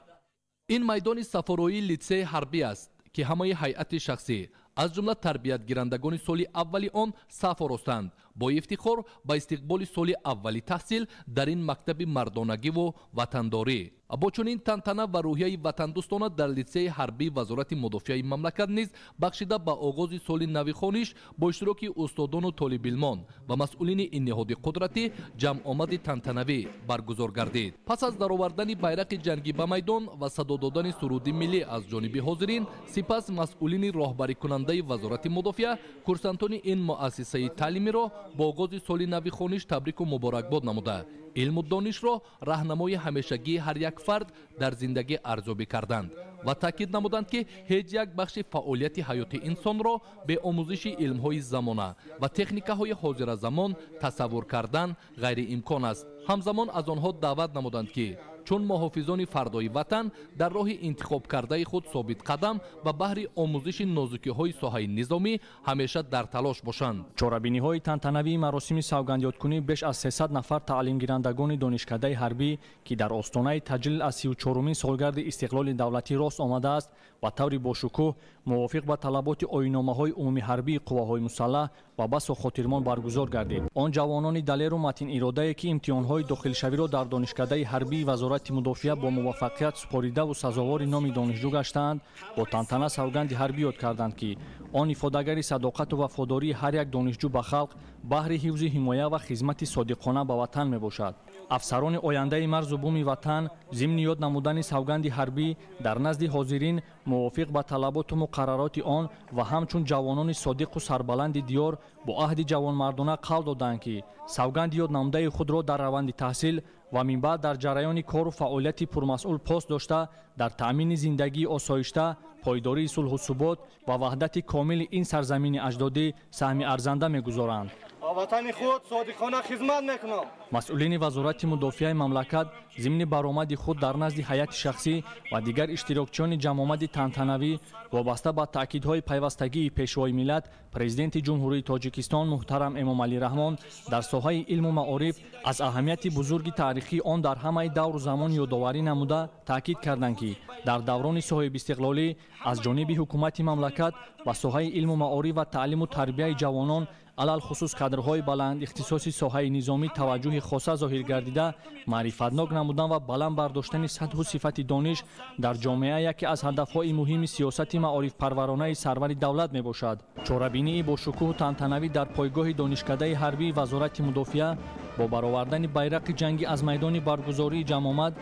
Ин майдони сафороии литсеи ҳарбӣ аст, ки ҳамаи ҳайати шахсӣ аз ҷумла тарбиятгирандагони соли аввали он саф оростанд, бо ифтихор ба истиқболи соли аввали таҳсил дар ин мактаби мардонагиву ватандорӣ. Бо чунин тантана ва рӯҳияи ватандӯстона дар литсеи ҳарбии Вазорати мудофиаи мамлакат низ бахшида ба оғози соли нави хониш бо иштироки устодону толибилмон ва масъулини ин ниҳоди қудратӣ ҷамъомади тантанавӣ баргузор гардид. Пас аз даровардани байрақи ҷангӣ ба майдон ва садо додани суруди миллӣ аз ҷониби ҳозирин, сипас масъулини роҳбарикунандаи Вазорати мудофиа курсантони ин муассисаи таълимиро бо оғози соли нави хониш табрику муборакбод намуда, илму донишро раҳнамои ҳамешагии ҳар як фард дар зиндагӣ арзёбӣ карданд ва таъкид намуданд, ки ҳеҷ як бахши фаъолияти ҳаёти инсонро бе омӯзиши илмҳои замона ва техникаҳои ҳозиразамон тасаввур кардан ғайриимкон аст. Ҳамзамон аз онҳо даъват намуданд, ки чун муҳофизони фардои ватан дар роҳи интихобкардаи худ собитқадам ва баҳри омӯзиши нозукиҳои соҳаи низомӣ ҳамеша дар талош бошанд. Чорабиниҳои тантанавии маросими савгандёдкунӣ беш аз 300 нафар таълимгирандагони донишкадаи ҳарбӣ, ки дар остонаи таҷлил аз 34-умин солгарди истиқлоли давлатӣ рост омадааст, ба таври бошукӯҳ мувофиқ ба талаботи оинномаҳои умумиҳарбии қувваҳои мусаллаҳ ва басо хотирмон баргузор гардид. Он ҷавонони далеру матиниродае, ки имтиҳонҳои дохилшавиро дар донишкадаи ҳарбии Вазорати мудофиа бо муваффақият супоридаву сазовори номи донишҷӯ гаштаанд, бо тантана савганди ҳарбӣ ёд карданд, ки он ифодагари садоқату вафодории ҳар як донишҷӯ ба халқ баҳри ҳифзу ҳимоя ва хизмати содиқона ба ватан мебошад. Афсарони ояндаи марзу буми ватан зимни ёд намудани савганди ҳарбӣ дар назди ҳозирин мувофиқ ба талаботу муқаррароти он ва ҳамчун ҷавонони содиқу сарбаланди диёр бо аҳди ҷавонмардона қавл доданд, ки савганди ёд намудаи худро дар раванди таҳсил ва минбаъд дар ҷараёни кору фаъолияти пурмасъул пост дошта, дар таъмини зиндагии осоишта, пойдории сулҳу субот ва ваҳдати комили ин сарзамини аҷдодӣ саҳми арзанда мегузоранд. Ба ватани худ содиқона хизмат мекунам. Масъулини Вазорати мудофиаи мамлакат зимни баромади худ дар назди ҳайати шахсӣ ва дигар иштирокчиёни ҷамъомади тантанавӣ вобаста ба таъкидҳои пайвастагии Пешвои миллат, Президенти Ҷумҳурии Тоҷикистон муҳтарам Эмомалӣ Раҳмон дар соҳаи илму маориф аз аҳамияти бузурги таърихии он дар ҳамаи давру замон ёдоварӣ намуда, таъкид карданд, ки дар даврони соҳибистиқлолӣ аз ҷониби ҳукумати мамлакат ба соҳаи илму маориф ва таълиму тарбияи ҷавонон, алалхусус кадрҳои баланд ихтисоси соҳаи низомӣ таваҷҷӯҳи хоса зоҳир гардида, маърифатнок намудан ва баланд бардоштани сатҳу сифати дониш дар ҷомеа яке аз ҳадафҳои муҳими сиёсати маорифпарваронаи сарвари давлат мебошад. Чорабинии бошукӯҳу тантанавӣ дар пойгоҳи донишкадаи ҳарбии Вазорати мудофиа бо баровардани байрақи ҷангӣ аз майдони баргузории ҷамъомад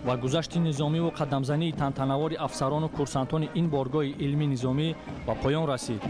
ва гузашти низомиву қадамзании тантанавори афсарону курсантони ин боргоҳи илмӣ низомӣ ба поён расид.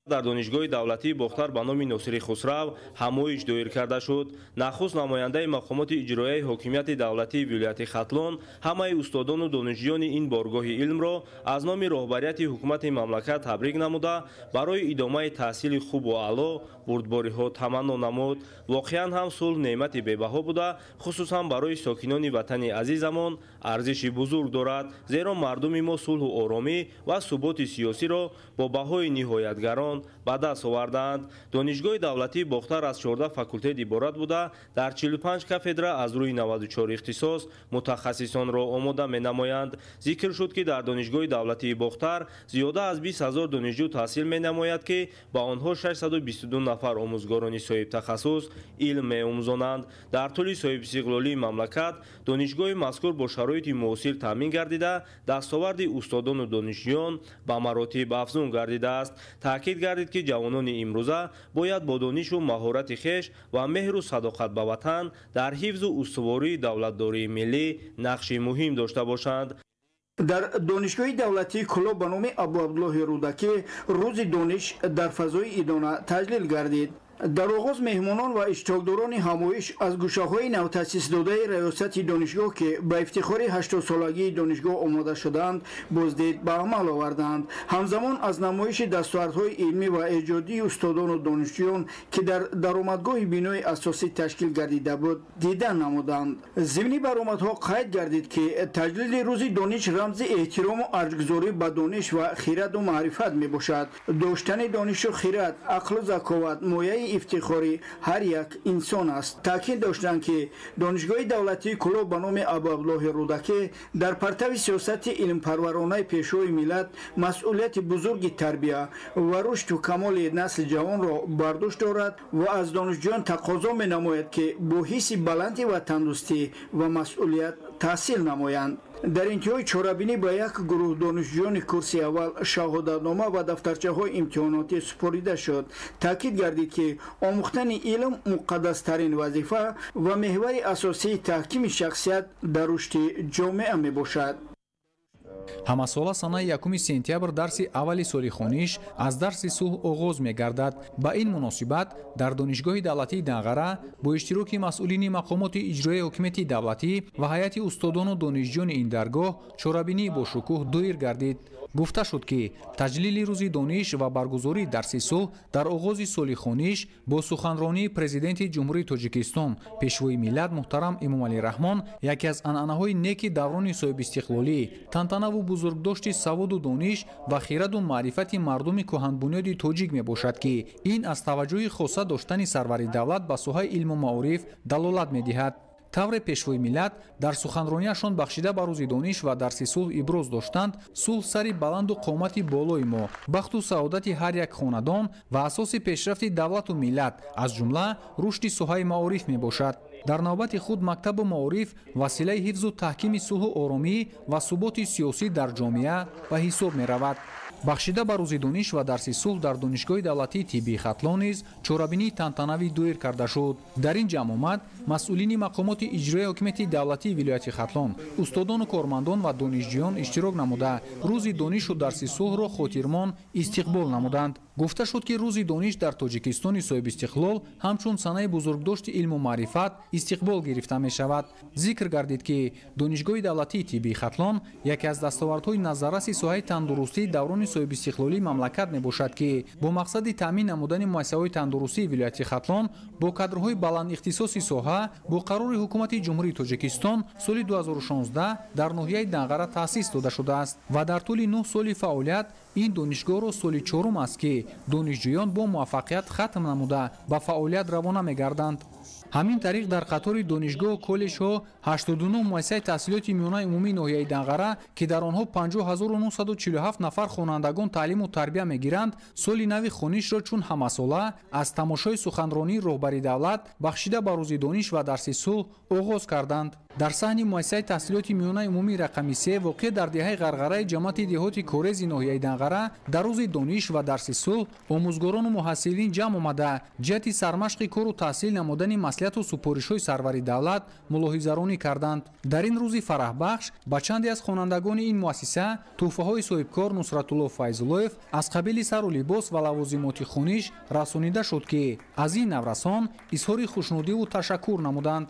Дар Донишгоҳи давлатии Бохтар ба номи Носири Хусрав ҳамоиш доир карда шуд. Нахуст намояндаи мақомоти иҷроияи ҳокимияти давлатии вилояти Хатлон ҳамаи устодону донишҷӯёни ин боргоҳи илмро аз номи роҳбарияти ҳукумати мамлакат табрик намуда, барои идомаи таҳсили хубу аъло бурдбориҳо таманно намуд. Воқеан ҳам сулҳ неъмати бебаҳо буда, хусусан барои сокинони ватани азизамон арзиши бузург дорад, зеро мардуми мо сулҳу оромӣ ва суботи сиёсиро бо баҳои ниҳоятгарон ба даст овардаанд. Донишгоҳи давлатии Бохтар аз 14 факултет иборат буда, дар 45 кафедра аз рӯи 94 ихтисос мутахассисонро омода менамоянд. Зикр шуд, ки дар Донишгоҳи давлатии Бохтар зиёда аз 20 ҳазор донишҷӯ таҳсил менамояд, ки ба онҳо 622 нафар омӯзгорони соҳибтахассус илм меомӯзонанд. Дар тӯли соҳибистиқлолии мамлакат донишгоҳи мазкур бо шароити муосир таъмин гардида, дастоварди устодону донишҷӯён ба маротиб афзун гардидааст. Таъкид гардид, ки ҷавонони имрӯза бояд бо донишу маҳорати хеш ва меҳру садоқат ба ватан дар ҳифзу устувории давлатдории миллӣ нақши муҳим дошта бошанд. Дар Донишгоҳи давлатии Кӯлоб ба номи Абуабдуллоҳи Рӯдакӣ рӯзи дониш дар фазои идона таҷлил гардид. Дар оғоз меҳмонон ва иштирокдорони ҳамоиш аз гӯшаҳои навтаъсисдодаи раёсати донишгоҳ, ки ба ифтихори 80-солагии донишгоҳ омода шудаанд, боздид ба амал оварданд. Ҳамзамон аз намоиши дастовардҳои илмӣ ва эҷодии устодону донишҷӯён, ки дар даромадгоҳи бинои асосӣ ташкил гардида буд, дидан намуданд. Зимни баромадҳо қайд гардид, ки таҷлили рӯзи дониш рамзи эҳтирому арҷгузорӣ ба дониш ва хираду маърифат мебошад. Доштани донишу хирад, ақлу заковат мояи ифтихори ҳар як инсон аст. Таъкид доштанд, ки Донишгоҳи давлатии Кӯлоб ба номи Абуабдуллоҳи Рӯдакӣ дар партави сиёсати илмпарваронаи Пешвои миллат масъулияти бузурги тарбия ва рушду камоли насли ҷавонро бар дӯш дорад ва аз донишҷӯён тақозо менамояд, ки бо ҳисси баланди ватандӯстӣ ва масъулият таҳсил намоянд. Дар интиҳои чорабинӣ ба як гурӯҳ донишҷӯёни курси аввал шаҳодатнома ва дафтарчаҳои имтиҳонотӣ супорида шуд. Таъкид гардид, ки омӯхтани илм муқаддастарин вазифа ва меҳвари асосии таҳкими шахсият дар рушди ҷомеа мебошад. Ҳамасола санаи 1 сентябр дарси аввали соли хониш аз дарси сулҳ оғоз мегардад. Ба ин муносибат дар Донишгоҳи давлатии Данғара бо иштироки масъулини мақомоти иҷроияи ҳокимияти давлатӣ ва ҳайати устодону донишҷӯёни ин даргоҳ чорабинии бошукӯҳ доир гардид. Гуфта шуд, ки таҷлили рӯзи дониш ва баргузории дарси сулҳ дар оғози соли хониш бо суханронии Президенти Ҷумҳурии Тоҷикистон, Пешвои миллат муҳтарам Эмомалӣ Раҳмон яке аз анъанаҳои неки даврони соҳибистиқлолӣ, тантанаву бузургдошти саводу дониш ва хираду маърифати мардуми кӯҳанбунёди тоҷик мебошад, ки ин аз таваҷҷӯҳи хоса доштани сарвари давлат ба соҳаи илму маориф далолат медиҳад. Тавре Пешвои миллат дар суханронияшон бахшида ба рӯзи дониш ва дарси сулҳ иброз доштанд, сулҳ сари баланду қомати болои мо, бахту саодати ҳар як хонадон ва асоси пешрафти давлату миллат, аз ҷумла рушди соҳаи маориф мебошад. Дар навбати худ мактабу маориф василаи ҳифзу таҳкими сулҳу оромӣ ва суботи сиёсӣ дар ҷомеа ба ҳисоб меравад. Бахшида ба рӯзи дониш ва дарси сулҳ дар Донишгоҳи давлатии тиббии Хатлон низ чорабинии тантанавӣ доир карда шуд. Дар ин ҷамъомад масъулини мақомоти иҷроияи ҳокимияти давлатии вилояти Хатлон, устодону кормандон ва донишҷӯён иштирок намуда, рӯзи донишу дарси сулҳро хотирмон истиқбол намуданд. Гуфта шуд, ки рӯзи дониш дар Тоҷикистони соҳибистиқлол ҳамчун санаи бузургдошти илму маърифат истиқбол гирифта мешавад. Зикр гардид, ки Донишгоҳи давлатии тиббии Хатлон яке аз дастовардҳои назарраси соҳаи тандурустии даврони соҳибистиқлолии мамлакат мебошад, ки бо мақсади таъмин намудани муассисаҳои тандурустии вилояти Хатлон бо кадрҳои баландихтисоси соҳа бо қарори Ҳукумати Ҷумҳурии Тоҷикистон соли 2016 дар ноҳияи Данғара таъсис дода шудааст ва дар тӯли 9 соли фаъолият ин донишгоҳро соли чорум аст, ки донишҷӯён бо муваффақият хатм намуда ба фаъолият равона мегарданд. Ҳамин тариқ дар қатори донишгоҳу коллеҷҳо 89 муассисаи таҳсилоти миёнаи умумии ноҳияи Данғара, ки дар онҳо 50947 нафар хонандагон таълиму тарбия мегиранд, соли нави хонишро чун ҳамасола аз тамошои суханронии роҳбари давлат бахшида ба рӯзи дониш ва дарси сулҳ оғоз карданд. Дар саҳни муассисаи таҳсилоти миёнаи умумии рақами 3 воқеъ дар деҳаи Ғарғараи ҷамоати деҳоти Корези ноҳияи Данғара дар рӯзи дониш ва дарси сулҳ омӯзгорону муҳассилин ҷамъ омада ҷиҳати сармашқи кору таҳсил намудани маслиҳату супоришҳои сарвари давлат мулоҳизаронӣ карданд. Дар ин рӯзи фараҳбахш ба чанде аз хонандагони ин муассиса тӯҳфаҳои соҳибкор Нусратулло Файзуллоев аз қабили сару либос ва лавозимоти хониш расонида шуд, ки аз ин наврасон изҳори хушнудиву ташаккур намуданд.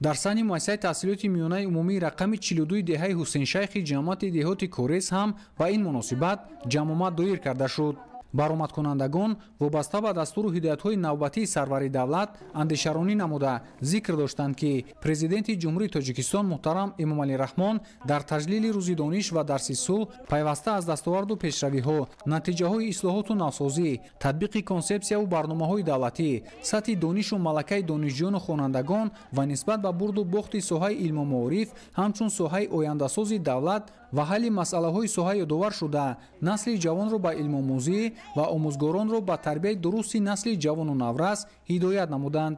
Дар саҳни муассисаи таҳсилоти миёнаи умумии рақами 42 деҳаи Ҳусейншайхи ҷамоати деҳоти Корез ҳам ба ин муносибат ҷамъомад доир карда шуд. Баромадкунандагон вобаста ба дастуру ҳидоятҳои навбатии сарвари давлат андешаронӣ намуда зикр доштанд, ки Президенти Ҷумҳурии Тоҷикистон муҳтарам Эмомалӣ Раҳмон дар таҷлили рӯзи дониш ва дарси сулҳ пайваста аз дастоварду пешравиҳо, натиҷаҳои ислоҳоту навсозӣ, татбиқи консепсияву барномаҳои давлатӣ, сатҳи донишу малакаи донишҷӯёну хонандагон ва нисбат ба бурду бохти соҳаи илму маориф ҳамчун соҳаи ояндасози давлат ва ҳалли масъалаҳои соҳа ёдовар шуда, насли ҷавонро ба илмомӯзӣ ва омӯзгоронро ба тарбияи дурусти насли ҷавону наврас ҳидоят намуданд.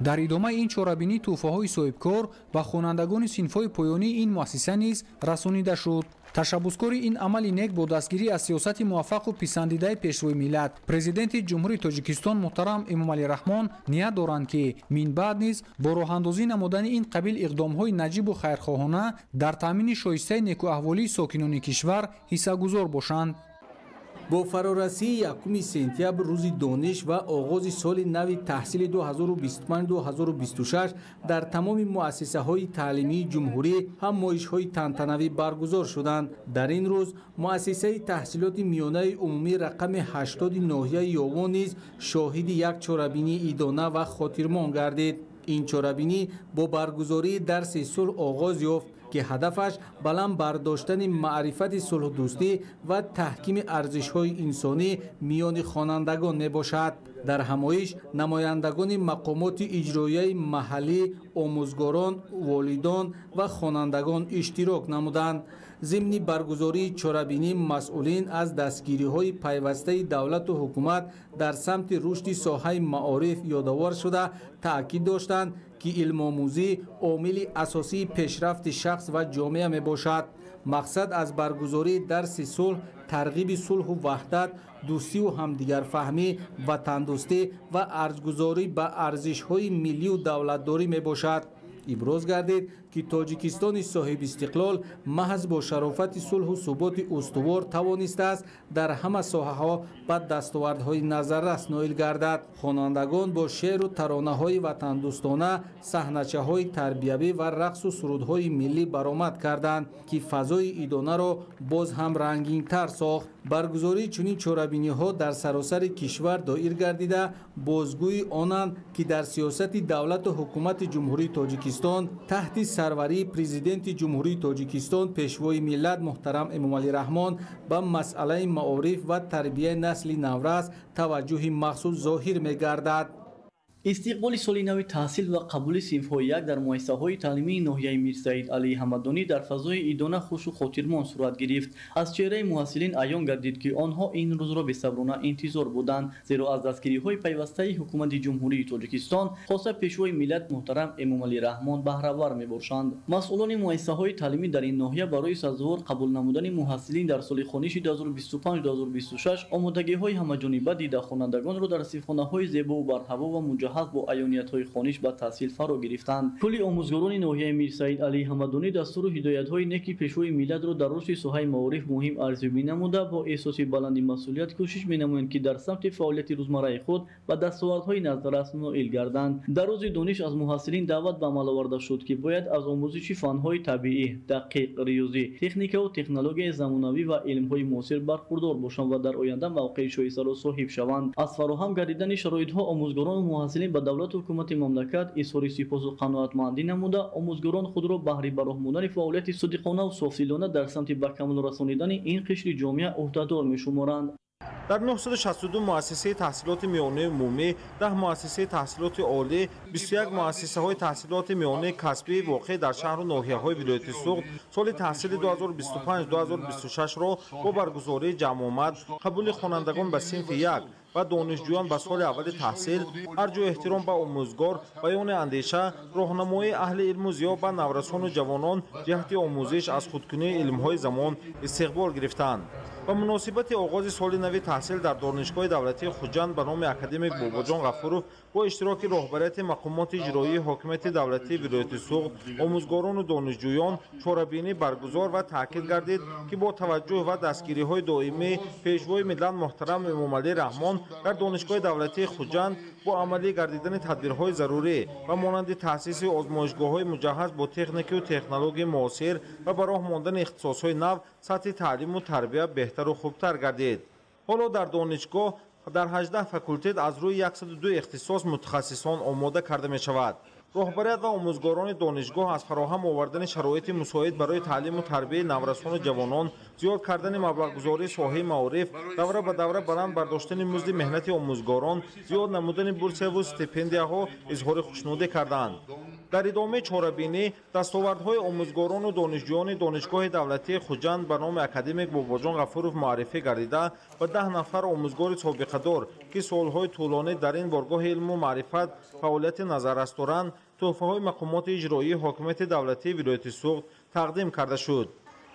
Дар идомаи ин чорабинӣ тӯҳфаҳои соҳибкор ба хонандагони синфҳои поёнии ин муассиса низ расонида шуд. Ташаббускори ин амали нек бо дастгирӣ аз сиёсати муваффақу писандидаи Пешвои миллат, Президенти Ҷумҳурии Тоҷикистон муҳтарам Эмомалӣ Раҳмон ният доранд, ки минбаъд низ бо роҳандозӣ намудани ин қабил иқдомҳои наҷибу хайрхоҳона дар таъмини шоистаи некӯаҳволии сокинони кишвар ҳиссагузор бошанд. Бо фарорасии 1 сентябр рӯзи дониш ва оғози соли нави таҳсили 2025-2026 дар тамоми муассисаҳои таълимии ҷумҳурӣ ҳамоишҳои тантанавӣ баргузор шуданд. Дар ин рӯз муассисаи таҳсилоти миёнаи умумӣ рақами 80 ноҳияи Ёвон низ шоҳиди як чорабинии идона ва хотирмон гардид. Ин чорабинӣ бо баргузории дарси сулҳ оғоз ёфт, ки ҳадафаш баланд бардоштани маърифати сулҳдӯстӣ ва таҳкими арзишҳои инсонӣ миёни хонандагон мебошад. Дар ҳамоиш намояндагони мақомоти иҷроияи маҳаллӣ, омӯзгорон, волидон ва хонандагон иштирок намуданд. Зимни баргузории чорабинӣ масъулин аз дастгириҳои пайвастаи давлату ҳукумат дар самти рушди соҳаи маориф ёдовар шуда таъкид доштанд, ки илмомӯзӣ омили асосии пешрафти шахс ва ҷомеа мебошад. Мақсад аз баргузории дарси сулҳ тарғиби сулҳу ваҳдат, дӯстиву ҳамдигарфаҳмӣ, ватандӯстӣ ва арҷгузорӣ ба арзишҳои миллию давлатдорӣ мебошад. Иброз гардид, ки Тоҷикистони соҳибистиқлол маҳз бо шарофати сулҳу суботи устувор тавонистааст дар ҳама соҳаҳо ба дастовардҳои назаррас ноил гардад. Хонандагон бо шеъру таронаҳои ватандӯстона, саҳначаҳои тарбиявӣ ва рақсу сурудҳои миллӣ баромад карданд, ки фазои идонаро боз ҳам рангинтар сохт. Баргузории чунин чорабиниҳо дар саросари кишвар доир гардида бозгӯи онанд, ки дар сиёсати давлату ҳукумати Ҷумҳурии Тоҷикистон таҳти сарварии Президенти Ҷумҳурии Тоҷикистон Пешвои миллат муҳтарам Эмомалӣ Раҳмон ба масъалаи маориф ва тарбияи насли наврас таваҷҷӯҳи махсус зоҳир мегардад. Истиқболи соли нави таҳсил ва қабули синфҳои як дар муассисаҳои таълимии ноҳияи Мирсаид Алии Ҳамадонӣ дар фазои идона хушу хотирмон сурат гирифт. Аз чеҳраи муҳассилин аён гардид, ки онҳо ин рӯзро бесаброна интизор буданд, зеро аз дастгириҳои пайвастаи ҳукумати Ҷумҳурии Тоҷикистон, хоса Пешвои миллат муҳтарам Эмомалӣ Раҳмон баҳравар мебошанд. Масъулони муассисаҳои таълимӣ дар ин ноҳия барои сазовор қабул намудани муҳассилин дар соли хониши 2025-2026 омодагиҳои ҳамаҷониба дида, хонандагонро дар синфхонаҳои зебову барҳаво ва муҷаҳҳаз бо аёниятҳои хониш ба таҳсил фаро гирифтанд. Кулли омӯзгорони ноҳияи Мирсаид Алии Ҳамадонӣ дастуру ҳидоятҳои неки Пешвои миллатро дар рушди соҳаи маориф муҳим арзёбӣ намуда, бо эҳсоси баланди масъулият кӯшиш менамоянд, ки дар самти фаъолияти рӯзмарраи худ ба дастовардҳои назаррас ноил гарданд. Дар рӯзи дониш аз муҳассилин даъват ба амал оварда шуд, ки бояд аз омӯзиши фанҳои табиӣ, дақиқ, риёзӣ, техникаву технологияи замонавӣ ва илмҳои муосир бархурдор бошанд ва дар оянда мавқеи шоистаро соҳиб шаванд. Аз фароҳам гардидани шароитҳо омӯзгорону муҳассилин ба давлату ҳукумати мамлакат изҳори сипосу қаноатмандӣ намуда, омӯзгорон худро баҳри ба роҳ мондани фаъолияти содиқонаву софдилона дар самти ба камол расонидани ин қишри ҷомеа ӯҳдадор мешуморанд. Дар 962 муассисаи таҳсилоти миёнаи умумӣ, 10 муассисаи таҳсилоти олӣ, 21 муассисаҳои таҳсилоти миёнаи касбӣ воқеъ дар шаҳру ноҳияҳои вилояти Суғд соли таҳсили 2025-2026-ро бо баргузории ҷамъомад, қабули хонандагон ба синфи 1 ва донишҷӯён ба соли аввали таҳсил, арҷу эҳтиром ба омӯзгор, баёни андеша, роҳнамоии аҳли илму зиё ба наврасону ҷавонон ҷиҳати омӯзиш аз худкунии илмҳои замон истиқбол гирифтанд. Ба муносибати оғози соли нави таҳсил дар Донишгоҳи давлатии Хуҷанд ба номи академик Бобоҷон Ғафуров бо иштироки роҳбарияти мақомоти иҷроии ҳокимияти давлатии вилояти Суғд, омӯзгорону донишҷӯён чорабинӣ баргузор ва таъкид гардид, ки бо таваҷҷӯҳ ва дастгириҳои доимии Пешвои миллат муҳтарам Эмомалӣ Раҳмон дар Донишгоҳи давлатии Хуҷанд бо амалӣ гардидани тадбирҳои зарурӣ ва монанди таъсиси озмоишгоҳҳои муҷаҳҳаз бо техникаю технологияи муосир ва ба роҳ мондани ихтисосҳои нав сатҳи таълиму тарбия беҳтару хубтар гардид. Ҳоло дар донишгоҳ дар 18 факултет аз рӯи 102 ихтисос мутахассисон омода карда мешавад. Роҳбарият ва омӯзгорони донишгоҳ аз фароҳам овардани шароити мусоид барои таълиму тарбияи наврасону ҷавонон, зиёд кардани маблағгузории соҳаи маориф, давра ба давра баланд бардоштани музди меҳнати омӯзгорон, зиёд намудани бурсияву стипендияҳо изҳори хушнудӣ карданд. Дар идомаи чорабинӣ дастовардҳои омӯзгорону донишҷӯёни Донишгоҳи давлатии Хуҷанд ба номи академик Бобоҷон Ғафуров муаррифӣ гардида ва 10 нафар омӯзгори собиқадор, ки солҳои тӯлонӣ дар ин боргоҳи илму маърифат фаъолияти назаррас доранд, тӯҳфаҳои мақомоти иҷроии ҳокимияти давлатии вилояти Суғд тақдим карда шуд.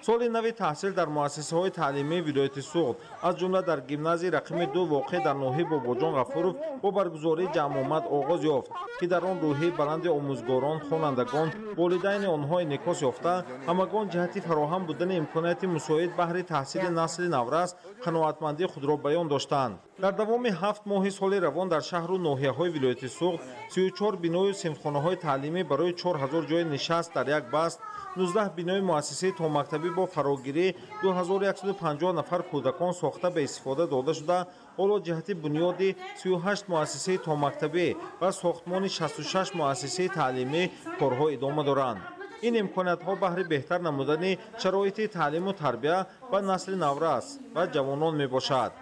Соли нави таҳсил дар муассисаҳои таълимии вилояти Суғд, аз ҷумла дар гимназияи рақами 2 воқеъ дар ноҳияи Бобоҷон Ғафуров бо баргузории ҷамъомад оғоз ёфт, ки дар он рӯҳияи баланди омӯзгорон, хонандагон, волидайни онҳо инъикос ёфта, ҳамагон ҷиҳати фароҳам будани имконияти мусоид баҳри таҳсили насли наврас қаноатмандии худро баён доштанд. Дар давоми 7 моҳи соли равон дар шаҳру ноҳияҳои вилояти Суғд 34 биною синфхонаҳои таълимӣ барои 4000 ҷои нишаст дар як баст, 19 бинои муассисаи томактабӣ бо фарогирии 2150 нафар кӯдакон сохта ба истифода дода шуда, ҳоло ҷиҳати бунёди 38 муассисаи томактабӣ ва сохтмони 66 муассисаи таълимӣ корҳо идома доранд. Ин имкониятҳо баҳри беҳтар намудани шароити таълиму тарбия ба насли наврас ва ҷавонон мебошад.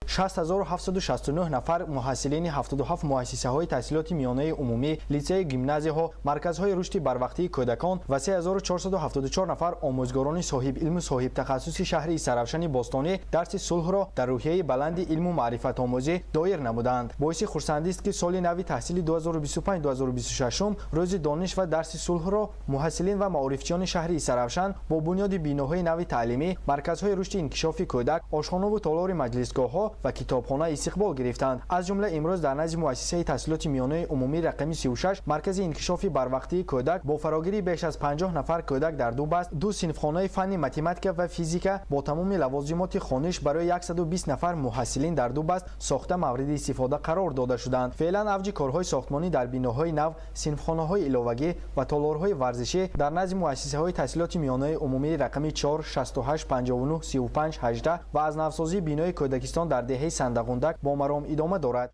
6769 нафар муҳассилини 77 муассисаҳои таҳсилоти миёнаи умумӣ, литсею гимназияҳо, марказҳои рушди барвақтии кӯдакон ва 3474 нафар омӯзгорони соҳибилму соҳибтахассуси шаҳри Истаравшани бостонӣ дарси сулҳро дар рӯҳияи баланди илму маърифатомӯзӣ доир намуданд. Боиси хурсандист, ки соли нави таҳсили 2025-2026 рӯзи дониш ва дарси сулҳро муҳассилин ва маорифчиёни шаҳри Истаравшан бо бунёди биноҳои нави таълимӣ, марказҳои рушди инкишофи кӯдак, ошхонаву толори маҷлисгоҳҳо ва китобхона истиқбол гирифтанд. Аз ҷумла имрӯз дар назди муассисаи таҳсилоти миёнаи умумӣ рақами 36 маркази инкишофи барвақтии кӯдак бо фарогирии беш аз 50 нафар кӯдак дар ду баст, ду синфхонаи фанни математика ва физика бо тамоми лавозимоти хониш барои 120 нафар муҳассилин дар ду баст сохта мавриди истифода қарор дода шуданд. Феълан авҷи корҳои сохтмонӣ дар биноҳои нав, синфхонаҳои иловагӣ ва толорҳои варзишӣ дар назди муассисаҳои таҳсилоти миёнаи умумии рақами 4, 68, 59, 35, 18 ва аз навсозии бинои кӯдакистон дар деҳаи Сандағундак бо маром идома дорад.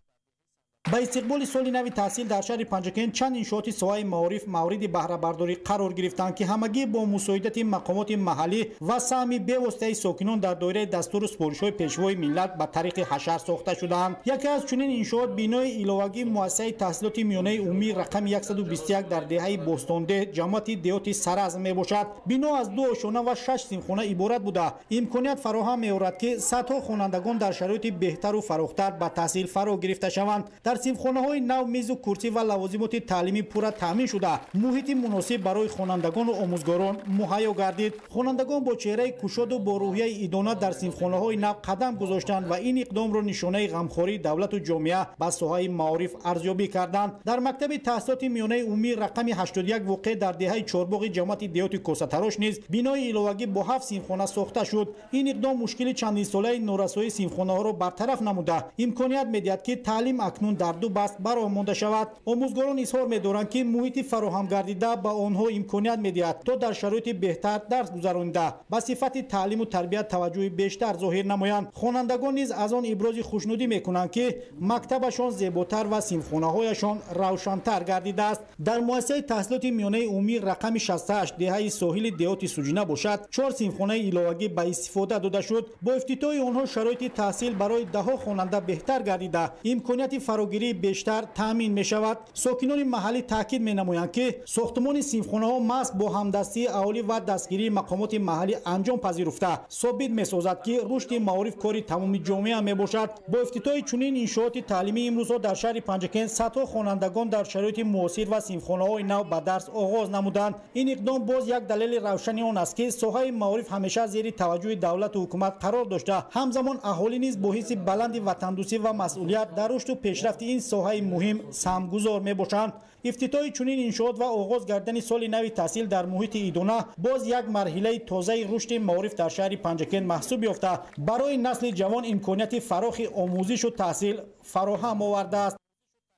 Ба истиқболи соли нави таҳсил дар шаҳри Панҷакент чанд иншооти соҳаи маориф мавриди баҳрабардорӣ қарор гирифтанд, ки ҳамагӣ бо мусоидати мақомоти маҳаллӣ ва саҳми бевоситаи сокинон дар доираи дастуру супоришҳои Пешвои миллат ба тариқи ҳашар сохта шудаанд. Яке аз чунин иншоот бинои иловагии муассисаи таҳсилоти миёнаи умумии рақами 121 дар деҳаи Бостонде ҷамоати деҳоти Саразм мебошад. Бино аз ду ошёна ва 6 синфхона иборат буда, имконият фароҳам меорад, ки садҳо хонандагон дар шароити беҳтару фарохтар ба таҳсил фаро гирифта шаванд. Дар синфхонаҳои нав мизу курсӣ ва лавозимоти таълимӣ пурра таъмин шуда, муҳити муносиб барои хонандагону омӯзгорон муҳайё гардид. Хонандагон бо чеҳраи кушоду бо рӯҳияи идона дар синфхонаҳои нав қадам гузоштанд ва ин иқдомро нишонаи ғамхории давлату ҷомеа ба соҳаи маориф арзёбӣ карданд. Дар мактаби таҳсилоти миёнаи умумии рақами 81 воқеъ дар деҳаи Чорбоғи ҷамоати деҳоти Косатарош низ бинои иловагӣ бо 7 синфхона сохта шуд. Ин иқдом мушкили чандинсолаи норасоии синфхонаҳоро бартараф намуда, имконият медиҳад, ки таълим акнун дар ду баст бароҳ монда шавад. Омӯзгорон изҳор медоранд, ки муҳити фароҳам гардида ба онҳо имконият медиҳад, то дар шароити беҳтар дарс гузаронида, ба сифати таълиму тарбия таваҷҷӯҳи бештар зоҳир намоянд. Хонандагон низ аз он ибрози хушнудӣ мекунанд, ки мактабашон зеботар ва синфхонаҳояшон равшантар гардидааст. Дар муассисаи таҳсилоти миёнаи умумӣ рақами 68 деҳаи соҳили деҳоти Суҷина бошад, 4 синфхонаи иловагӣ ба истифода дода шуд. Бо ифтитоҳи онҳо шароити таҳсил барои даҳҳо хонанда беҳтар гардида, имконияти фарогирии фарогирии бештар таъмин мешавад. Сокинони маҳаллӣ таъкид менамоянд, ки сохтмони синфхонаҳо маҳз бо ҳамдастии аҳолӣ ва дастгирии мақомоти маҳаллӣ анҷом пазируфта, собит месозад, ки рушди маориф кори тамоми ҷомеа мебошад. Бо ифтитоҳи чунин иншооти таълимӣ имрӯзҳо дар шаҳри Панҷакент садҳо хонандагон дар шароити муосир ва синфхонаҳои нав ба дарс оғоз намуданд. Ин иқдом боз як далели равшани он аст, ки соҳаи маориф ҳамеша зери таваҷҷӯҳи давлату ҳукумат қарор дошта, ҳамзамон аҳолӣ низ бо ҳисси баланди ватандӯстӣ ва масъулият дар рушду пешрафти ин соҳаи муҳим саҳмгузор мебошанд. Ифтитоҳи чунин иншоот ва оғоз гардани соли нави таҳсил дар муҳити идона боз як марҳилаи тозаи рушди маориф дар шаҳри Панҷакент маҳсуб ёфта, барои насли ҷавон имконияти фарохи омӯзишу таҳсил фароҳам овардааст.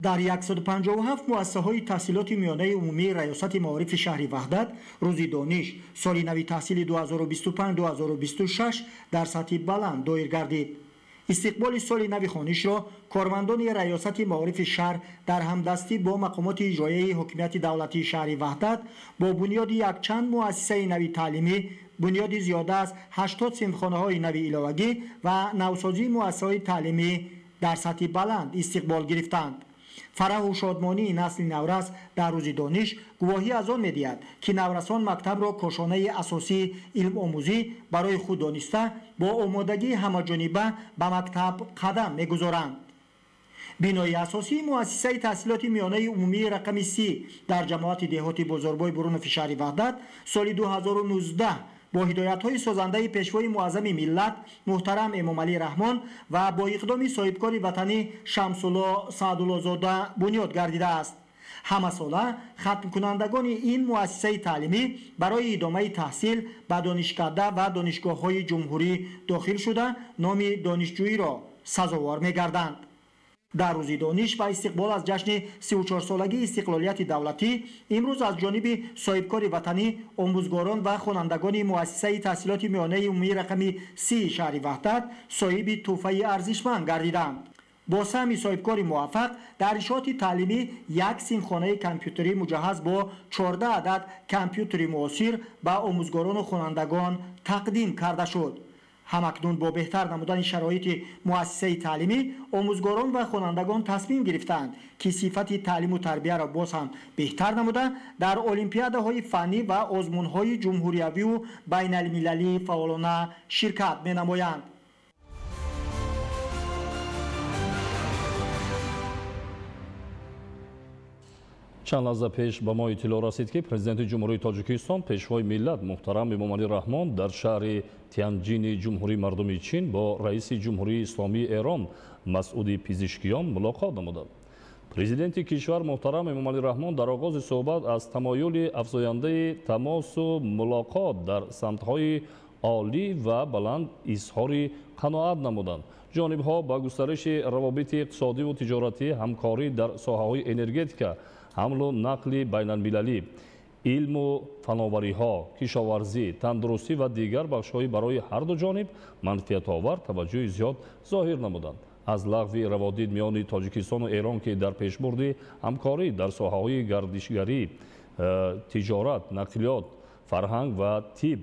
Дар 157 муассисаҳои таҳсилоти миёнаи умумии Раёсати маорифи шаҳри Ваҳдат рӯзи дониш соли нави таҳсили 2025-2026 дар сатҳи баланд доир гардид. Истиқболи соли нави хонишро кормандони Раёсати маорифи шаҳр дар ҳамдастӣ бо мақомоти иҷроияи ҳокимияти давлатии шаҳри Ваҳдат бо бунёди якчанд муассисаи нави таълимӣ, бунёди зиёда аз 80 синфхонаҳои нави иловагӣ ва навсозии муассисаҳои таълимӣ дар сатҳи баланд истиқбол гирифтанд. Фараҳу шодмонии насли наврас дар рӯзи дониш гувоҳӣ аз он медиҳад, ки наврасон мактабро кошонаи асосии илмомӯзӣ барои худ дониста, бо омодагии ҳамаҷониба ба мактаб қадам мегузоранд. Бинои асосии муассисаи таҳсилоти миёнаи умумии рақами 30 дар ҷамоати деҳоти Бозорбой Бурунофи шаҳри Ваҳдат соли 2019 бо ҳидоятҳои созандаи пешвои муаззами миллат муҳтарам Эмомалӣ Раҳмон ва бо иқдоми соҳибкори ватанӣ Шамсулло Саъдуллозода бунёд гардидааст. Ҳамасола хатмкунандагони ин муассисаи таълимӣ барои идомаи таҳсил ба донишкада ва донишгоҳҳои ҷумҳурӣ дохил шуда, номи донишҷӯиро сазовор мегарданд. Дар рӯзи дониш ва истиқбол аз ҷашни 34-солагии истиқлолияти давлатӣ имрӯз аз ҷониби соҳибкори ватанӣ, омӯзгорон ва хонандагони муассисаи таҳсилоти миёнаи умумии рақами 30 шаҳри Ваҳдат соҳиби тӯҳфаи арзишманд гардиданд. Бо саҳми соҳибкори муваффақ дар иншооти таълимӣ як синфхонаи компютерӣ муҷаҳҳаз бо 14 адад компютери муосир ба омӯзгорону хонандагон тақдим карда шуд. Ҳамакнун бо беҳтар намудани шароити муассисаи таълимӣ омӯзгорон ва хонандагон тасмим гирифтаанд, ки сифати таълиму тарбияро боз ҳам беҳтар намуда, дар олимпиадаҳои фаннӣ ва озмунҳои ҷумҳуриявию байналмилалӣ фаъолона ширкат менамоянд. Чанд лаҳза пеш ба мо иттилоъ расид, ки президенти Ҷумҳурии Тоҷикистон, пешвои миллат муҳтарам Эмомалӣ Раҳмон дар шаҳри Тянҷини Ҷумҳурии Мардумии Чин бо раиси Ҷумҳурии Исломии Эрон Масъуди Пизишкиён мулоқот намуданд. Президенти кишвар муҳтарам Эмомалӣ Раҳмон дар оғози суҳбат аз тамоюли афзояндаи тамосу мулоқот дар самтҳои олӣ ва баланд изҳори қаноат намуданд. Ҷонибҳо ба густариши равобити иқтисодиву тиҷоратӣ, ҳамкорӣ дар соҳаҳои энергетика, ҳамлу нақли байналмилалӣ, илму фановариҳо, кишоварзӣ, тандурустӣ ва дигар бахшҳои барои ҳарду ҷониб манфиатовар таваҷҷӯҳи зиёд зоҳир намуданд. Аз лағви раводид миёни Тоҷикистону Эрон, ки дар пешбурди ҳамкорӣ дар соҳаҳои гардишгарӣ, тиҷорат, нақлиёт, фарҳанг ва тиб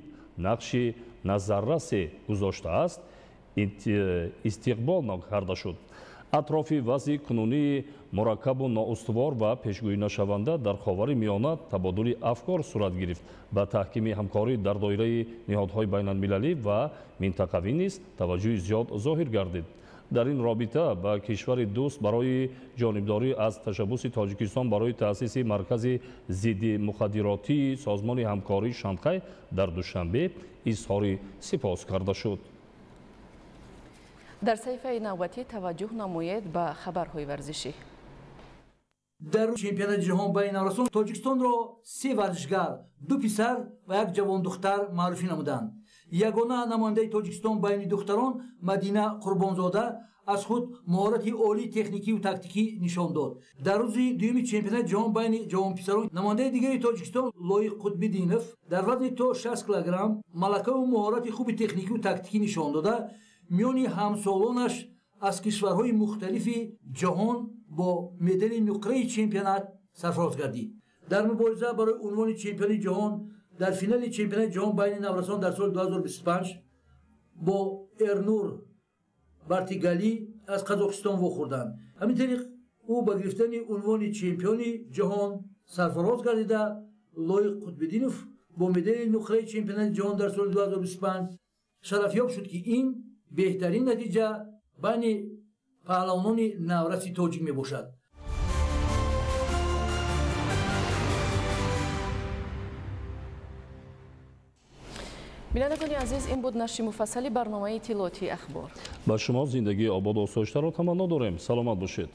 нақши назаррасе гузоштааст, истиқбол карда шуд. Атрофи вазъи кунунии мураккабу ноустувор ва пешгӯинашаванда дар Ховари Миёна табодули афкор сурат гирифт. Ба таҳкими ҳамкорӣ дар доираи ниҳодҳои байналмилалӣ ва минтақавӣ низ таваҷҷӯҳи зиёд зоҳир гардид. Дар ин робита ба кишвари дӯст барои ҷонибдорӣ аз ташаббуси Тоҷикистон барои таъсиси маркази зидди мухаддиротии Созмони ҳамкории Шанхай дар Душанбе изҳори сипос карда шуд. Дар саҳифаи навбатӣ таваҷҷӯҳ намоед ба хабарҳои варзишӣ. Дар чемпионати ҷаҳон байни наврасон Тоҷикистонро 3 варзишгар, 2 писар ва як ҷавондухтар маъруфӣ намуданд. Ягона намояндаи Тоҷикистон байни духтарон Мадина Қурбонзода аз худ маҳорати олии техникию тактикӣ нишон дод. Дар рӯзи дуюми чемпионати ҷаҳон байни ҷавонписарон намояндаи дигари Тоҷикистон Лоиқ Қутбиддинов дар вазни то 60 килограмм малакаву маҳорати хуби техникию тактикӣ нишон дода, миёни ҳамсолонаш аз кишварҳои мухталифи ҷаҳон бо медали нуқраи чемпионат сарфароз гардид. Дар мубориза барои унвони чемпиони ҷаҳон дар финали чемпионати ҷаҳон байни наврасон дар соли 2025 бо Эрнур Бартигалӣ аз Қазоқистон вохӯрданд. Ҳамин тариқ Ӯ ба гирифтани унвони чемпиони ҷаҳон сарфароз гардида, Лоиқ Қутбиддинов бо медали нуқраи чемпионати ҷаҳон дар соли 2025 шарафёб шуд, ки ин беҳтарин натиҷа байни паҳлавонони навраси тоҷик мебошад. Бинандагони азиз, ин буд нашри муфассали барномаи иттилоотии ахбор. Ба шумо зиндагии ободу осоиштаро таманно дорем. Саломат бошед.